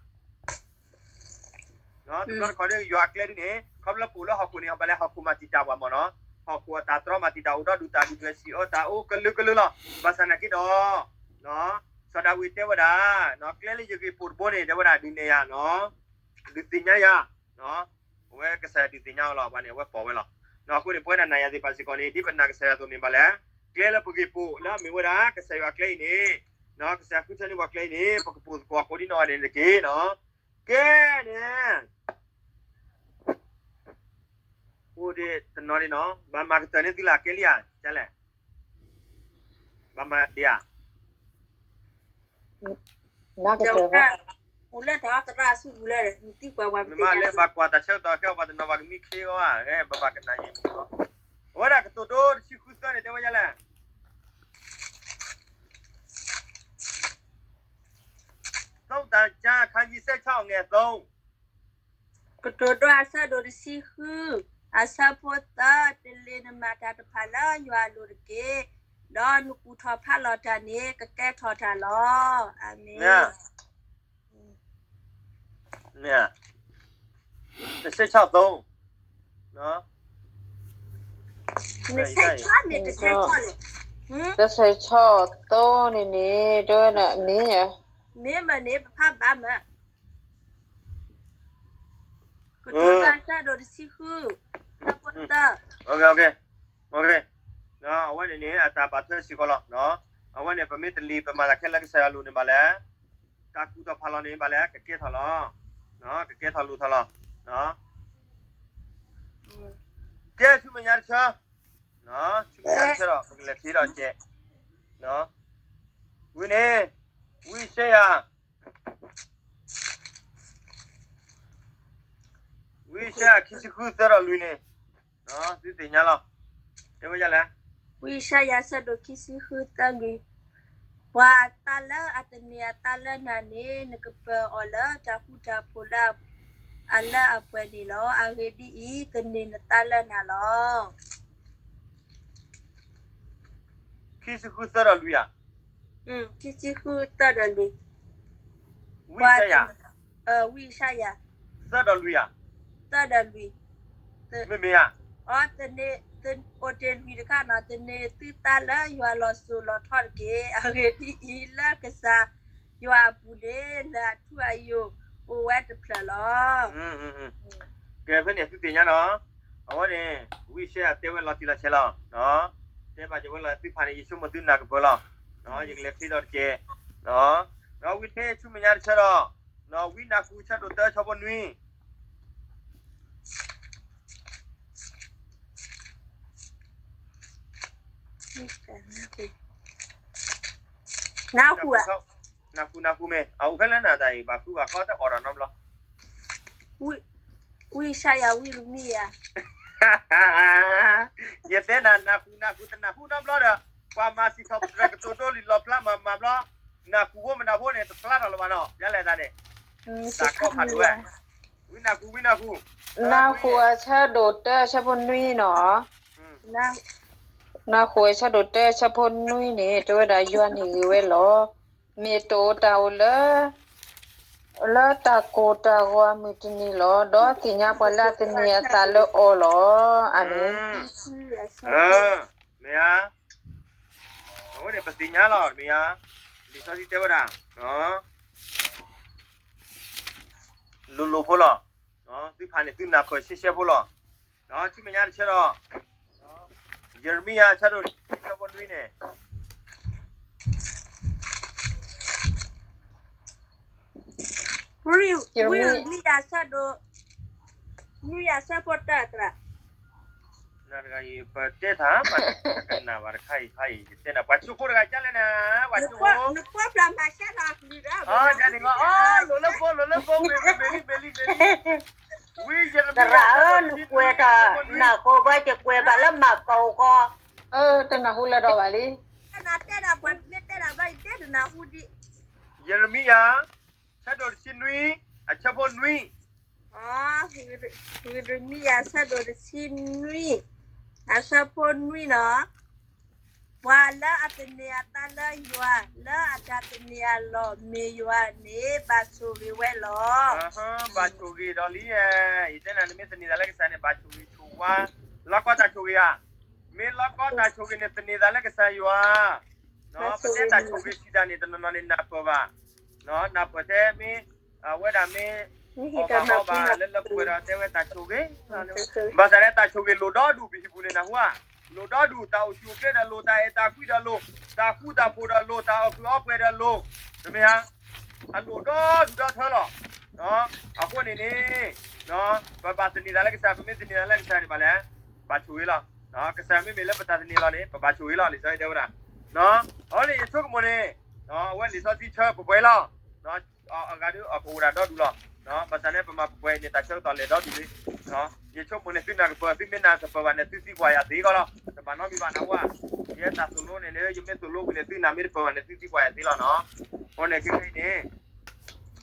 ဧါ, တဘျီတခီၣ်ဒ်ယွၤအကျဲဒ်န့ၣ် ခီဖျိလၢပအိၣ်လၢဟီၣ်ခိၣ်န့ၣ် ဘၣ်လဲၣ်ဟီၣ်ခိၣ်မၤတံာ်တာ်ပှၤမးနီၤ, ဟီၣ်ခိၣ်အတၢ်တြီမၤတံာ်တာ် အိၣ်ဒီးဒုၣ်တၢ်ဒုၣ်တၢ်စံးအၢတၢ်အိၣ်ကလုာ်ကလုာ်လီၤ. ဘၣ်ဆၣ်နာ်က့ဒီး စီၤဒၤဝံးတဲဝဲဒၣ် ကျဲလၢယဂ့ၢ်ပိာ်တဘိန့ၣ် တဲဝဲဒၣ်ဒုးနဲၣ်ယၤနီၤ, ဒုးသ့ၣ်ညါယၤ, အဝဲကစၢ်ယွၤဒုးသ့ၣ်ညါအီၤလီၤ ပှၤန့ၣ် အဝဲပိာ်ဝဲလီၤ. အဃိန့ၣ် ပဝဲဒၣ်နၤယၤသ့ၣ်တဖၣ်စ့ၢ်ကီးန့ၣ် ဒ်ပနာ်ကစၢ်ယွၤအသိးန့ၣ်ဘၣ်လဲၣ်, ကျဲလၢပဂ့ၢ်ပိာ်လၢအမ့ၢ်ဝဲဒၣ် ကစၢ်ယွၤအကျဲအံၤန့ၣ်, ကစၢ်ယွၤဃုထၢန့ၢ်ပှၤကျဲအံၤန့ၣ် ပကပိာ်သကိးအဃိဒ်နီၢ်ဂၤဒဲးန့ၣ်တက့ၢ်နီၤ, ကဲန့ၣ် အိၣ်ဒ်တနီၤဒ်နီၤ ဘၣ်မၤကတၢၢ်န့ၢ်သုလၢကဲလံဧါ, ကလဲၣ်, ဘၣ်မၤဒ်ဧါ, နမ့ၢ်လၢဘၣ်ကွၢ်တၢ်ဆၢကတီၢ်ခဲအံၤ ပှၤတနီၤဘၣ်ကမံခ့အီၤဧါ, ဘၣ်ဘၣ်ကနၣ်ယဲၢ်မ့ၢ်လီၤ, အဝဲဒၣ်ကတိၤဒိတဆံဃုသၢန့ၣ် တဲဝဲဒ်လဲၣ် သုတၢ်ကါ ခါယံၤစဲးဆီၣ်အငဲၤအသိး, ကတိၤဒိအဆၢဒိၣ်တဆံဃု, အဆၢဖိသၢ, တလ့ၤနမၤတၢ်တဖၣ်လၢယွၤအလိၤတက့ၢ်, ဒီးနကူၣ်ထီၣ်ဖးလီၤတၢ်န့ၣ် ကကဲထီၣ်တၢ်လီၤ. အၤမ့ၣ်. မ့ၢ်ဧါ, တဆံဆီၣ်သိ, တဆံဆီၣ်သိန့ၣ်န့ၣ် တဝဲဒၣ်မ့ၢ်ဧါ, မ့ၢ်မ့ၢ်န့ၣ် ပဖးဘၣ်မ့ၢ် ကတိၤဒိအဆၢဒိၣ်တဆံဃု, တၢ်ဖိတၢ်, အဝဲန့ၣ်န့ၣ် အတၢ်ဘၣ်ထွဲစ့ၢ်ကီးလီၤ. အဝဲန့ၣ် ပမ့ၢ်တလ့ၤပမၤတၢ်ခဲလၢာ်ကစၢ်ယွၤအလိၤန့ၣ်ဘၣ်လဲၣ်, တၢ်ကူၣ်ထီၣ်ဖးလီၤန့ၣ်ဘၣ်လဲၣ် ကကဲထီၣ်လီၤ, ကကဲထီၣ်လိၣ်ထီၣ်လီၤ. ကဲဆူမဲာ်ညါတဆၢ, ဆူမဲာ်ညါတဆၢဒီး ပကလဲၤချ့ဒီးကဲ, ဝံၤန့ၣ်, ဝံယၡါယၤ ဝံယၡါယၤ ခံဆံဃုသၢဒီးလွံၢ်န့ၣ်, သုသ့ၣ်ညါလီၤ, တဲဝဲဒ်လဲၣ်, ဝံယၡါယၤ ဆၢဒိၣ်ခံဆံဃုသၢလွံၢ်, ပှၤအသးလၢအတန့ၢ်အသးလၢနၤန့ၣ် နကပၢၤအီၤလၢတၢ်ဃူတၢ်ဖိးလၢအလၢအပှဲၤန့ၣ်လီၤ. အဂ့ၢ်ဒ်အံၤ, တန့ၢ်နသးလၢနၤလီၤ. ခံဆံဃုသၢဒီးလွံၢ်ဧါ, ခံဆံဃုသၢဒီးလွံၢ်, ဝံယၡါယၤ, ဝံယၡါယၤ, သၢဒီးလွံၢ်ဧါ, သၢဒီးလွံၢ်, မ့မ့ၢ်ဧါ, အိၣ်တ့ၢ်လွံၢ်တခါနီၤ, တန့ၢ်သုသးလၢယွၤလီၤစိၤလီၤထီတက့ၢ်. အဂ့ၢ်ဒ်အံၤ, လၢကစၢ်ယွၤအပူၤန့ၣ် လၢအထူအယိာ်အိၣ်ဝဲတဖျၢၣ်လီၤ. ကဲဖဲန့ၣ် သုသ့ၣ်ညါနီၤ, အဝဲန့ၣ် ဝံယၡါယၤတဲဝဲလီၤတံၢ်လီၤဆဲးလီၤ, တဲဘၣ်က့ၤဝဲလီၤသုဖးန့ၣ် ယဆိကမိၣ်သုနာ်ကပၢၤလီၤ, ယကလဲၤချ့ဒီးတကဲး, ဒီးဝံထ့ဆူမဲာ်ညါတဆၢဒီး, ဝံနၢ်ဃူဆၢဒိၣ်တၢ ဆၢဖိနွံ နၢ်ဟူ, နၢ်ဟူမ့ၢ် အအိၣ်ဖဲလဲၣ်နၤတၢ်အံၤ ဘၣ်ဃုဘၣ်ဃီတအိၣ်ဒီးနီတဘျီ, ဝံယၡါယၤဝံလူၤမံယၤ, ယတဲနၤ နၢ်ဟူ နၢ်ဟူ တနၢ်ဟူနီတဘျီဒီး, ပှၤမၤစံးထီၣ်ပတြၢၤကတိၤဒိလံာ်လီၣ်ဖျါမၤမၤဘျီ, နၢ်ဟူဖိမနုၤဖိန့ၣ် တဖျါထီၣ်လၢၤဘၣ်နီၤ, ယလဲၣ်တၢ်န့ၣ်, တၢ်ကီဖးဒိၣ်ဝဲ, ဝံနၢ်ဟူ ဝံနၢ်ဟူ, နၢ်ဟူအဆၢဒိၣ်တၢ ဆၢဖိနွံနီၤ နၢ်ဟူအဆၢဒိၣ်တၢ ဆၢဖိနွံန့ၣ် တဲဝဲဒၣ် ယွၤန့ၣ်ဂ့ၤဝဲလီၤ. မ့ၢ်တအိၣ်တၢ်အိၣ်လၢ လၢတၢ်ကိၢ်တၢ်ဂီၤအမုၢ်တနံၤလီၤ. ဒီးသ့ၣ်ညါပှၤလၢအသန့ၤအသးလၢအီၤလီၤ. အၤမ့ၣ်. မ့ၢ်ဧါ. အဃိန့ၣ် ပသ့ၣ်ညါလီၤ မ့ၢ်ဧါ. လံာ်စီဆှံတဲဝဲဒၣ် လိၤလိၤဖိလီၤ. သုဖးန့ၣ် သုနၢ်ပၢၢ်ရှဲရှဲဖိလီၤ. ဒီးထံၣ်မဲာ်ညါတဆၢဒီး ယံးရမံယၤ အဆၢဒိၣ်တဆံ အဆၢဖိနွံန့ၣ် ယံးရမံယၤ အဆၢဒိၣ် နွံယၤ အဆၢဖိတၢသရၣ်. နတဂၤအံၤ ပတဲတၢ် မ့ၢ်တကနၣ်ဘၣ်တခါအံၤ ခါအံၤ ယတဲနၤ ပှၤကၠိဖိတဂၤ ကၠါလဲၣ်နၤ ပှၤကၠိဖိ နကွၢ်ဖျါမၤရှဲလီၤအကလုၢ်ဒီး အကၠါန့ၣ် အလိၤလၢဖိ လိၤလၢဖိ ဝံၤ ဝံၤ ဘ့လံ ဘ့လံ ဘ့လံ ဝံၤ ယံးရမံယၤ အဆၢဒိၣ်တဆံနွံ နၢ်ကိးဘၣ် ယကွဲးဘၣ်လၢမၤကီၤကီၤ တနၢ်ဟူလၢၤဒီးဘၣ်လံ တနၢ်တဲဒၣ် ပှၤမ့ၢ်တဲဒၣ်ဘၣ် ယတဲတနၢ်ဟူဒံး ယံးရမံယၤ အဆၢဒိၣ်တဆံနွံ အဆၢဖိနွံ ယံးရမံယၤ အဆၢဒိၣ်တဆံနွံ အဆၢဖိနွံနီၤ ပှၤလၢအသန့ၤအသးလၢယွၤ လၢအတၢ်သန့ၤအလီၢ်မ့ၢ်ယွၤန့ၣ် ဘၣ်ဆိၣ်ဂ့ၤဝဲလီၤ. ဘၣ်ဆိၣ်ဂ့ၤဒီးလံ, ယတဲနၤ နမ့ၢ်သန့ၤသးလၢကစၢ်န့ၣ် ဘၣ်ဆိၣ်ဂ့ၤဆိၣ်ဝါ, လီၢ်ကီတၢ်ဆိၣ်ဂ့ၤဧါ, မ့ၢ်လီၢ်ကီတၢ်ဆိၣ်ဂ့ၤန့ၣ် သန့ၤသးလၢကစၢ်ယွၤ, ပတဲတၢ်ဆိၣ်ဂ့ၤစံးတၢ်န့ၣ် တနီၤနီၤန့ၣ်နၢ်ပၢၢ်ဘၣ်, နၢ်ပၢၢ်ထဲမ့ၢ် အဝဲဒၣ်မ့ၢ် အီၣ်ဘၣ်အီဘၣ်လၢလၢပှဲၤပှဲၤဒီးတဲဝဲတၢ်ဆိၣ်ဂ့ၤ, ဘၣ်ဆၣ်လၢတၢ်ဆိၣ်ဂ့ၤလိၣ်ဒီဒူၣ် ပဟံၣ်ပူၤန့ၣ်နၢ်ဟူဧါ, လိၣ်ဒီဒူၣ် တၢ်အိၣ်ဆူၣ်အိၣ်ချ့ဒီးလိၣ် တၢ်အဲၣ်တၢ်ကွံဒီးလိၣ် တၢ်ဃူတၢ်ဖိးဒီးလိၣ် တၢ်အီၣ်ကုးအီပှဲၤဒီးလိၣ်, တမ့ၢ်ဧါ, အလိၣ်ဒီဒူၣ်ဒီထၢလီၤ, အဃိန့ၣ်န့ၣ် ပဘၣ်သန့ၤသးလၢကစၢ် ပမ့ၢ်သန့ၤသးလၢကစၢ်န့ၣ် ဘၣ်လဲၣ်, ဘၣ်ဆိၣ်ဂ့ၤလီၤ, ကစၢ်မ့မ့ၢ်လၢပတၢ်သန့ၤလီၤန့ၣ် ပဘၣ်ဆိၣ်ဂ့ၤလီၤ လံာ်စီဆှံတဲဝဲဒၣ်, အဃိန့ၣ် ယဆိကမိၣ်န့ၣ် အဝဲလံာ်စီဆှံဆၢပှဲၤပှဲၤလီၤ အဂၤဒုးအကအိၣ်ဒၣ်ဒီဒူၣ်လီၤ, ဘၣ်ဆၣ်န့ၣ် ပမၤပှဲၤပှဲၤအံၤန့ၣ် တၢ်ဆၢကတီၢ်လဲၤဒီဒူၣ်လံ, ယဆိကမိၣ်န့ၣ် သုနၢ်ကပၢၢ် သုမ့ၢ်နၢ်ကပၢၢ်ဘၣ်န့ၣ် သုသံကွၢ်ယၤသ့ကီးလီၤ, တဘၣ်နီတမံၤဘၣ်နၢ်ဟူဧါ, ယဲတၢ်သိၣ်လိန့ၣ် ယမ့ၢ်သိၣ်လိဝံၤန့ၣ် သုနၢ်မ့ၢ်တပၢၢ်ဘၣ်န့ၣ် သုသံကွၢ်ယၤသ့လီၤနီၤ, အဃိန့ၣ်ခဲခဲအံၤန့ၣ်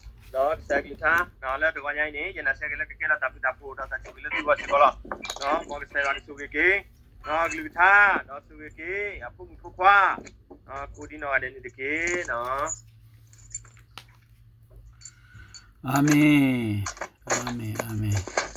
ဒီးကစၢ်ကလုၢ်ကထါ လၢတဂီၤညါအံၤန့ၣ် ယနာ်စ့ၢ်ကီးလၢကကဲထီၣ်တၢ်ဘျုးတၢ်ဖှိၣ်ဒီးတၢ်ဆိၣ်ဂ့ၤလၢသုဂီၢ်စ့ၢ်ကီးလီၤ, မ်ကစၢ်ယွၤကဆိၣ်ဂ့ၤက့ၤ ကလုၢ်ကထါ ဒီးဆိၣ်ဂ့ၤက့ၤ အဖိမုၣ်ဖိခွါ ကိးဒံနီၢ်ဂၤဒဲးန့ၣ်တက့ၢ်နီၤ. အၤမ့ၣ်, အၤမ့ၣ်, အၤမ့ၣ်.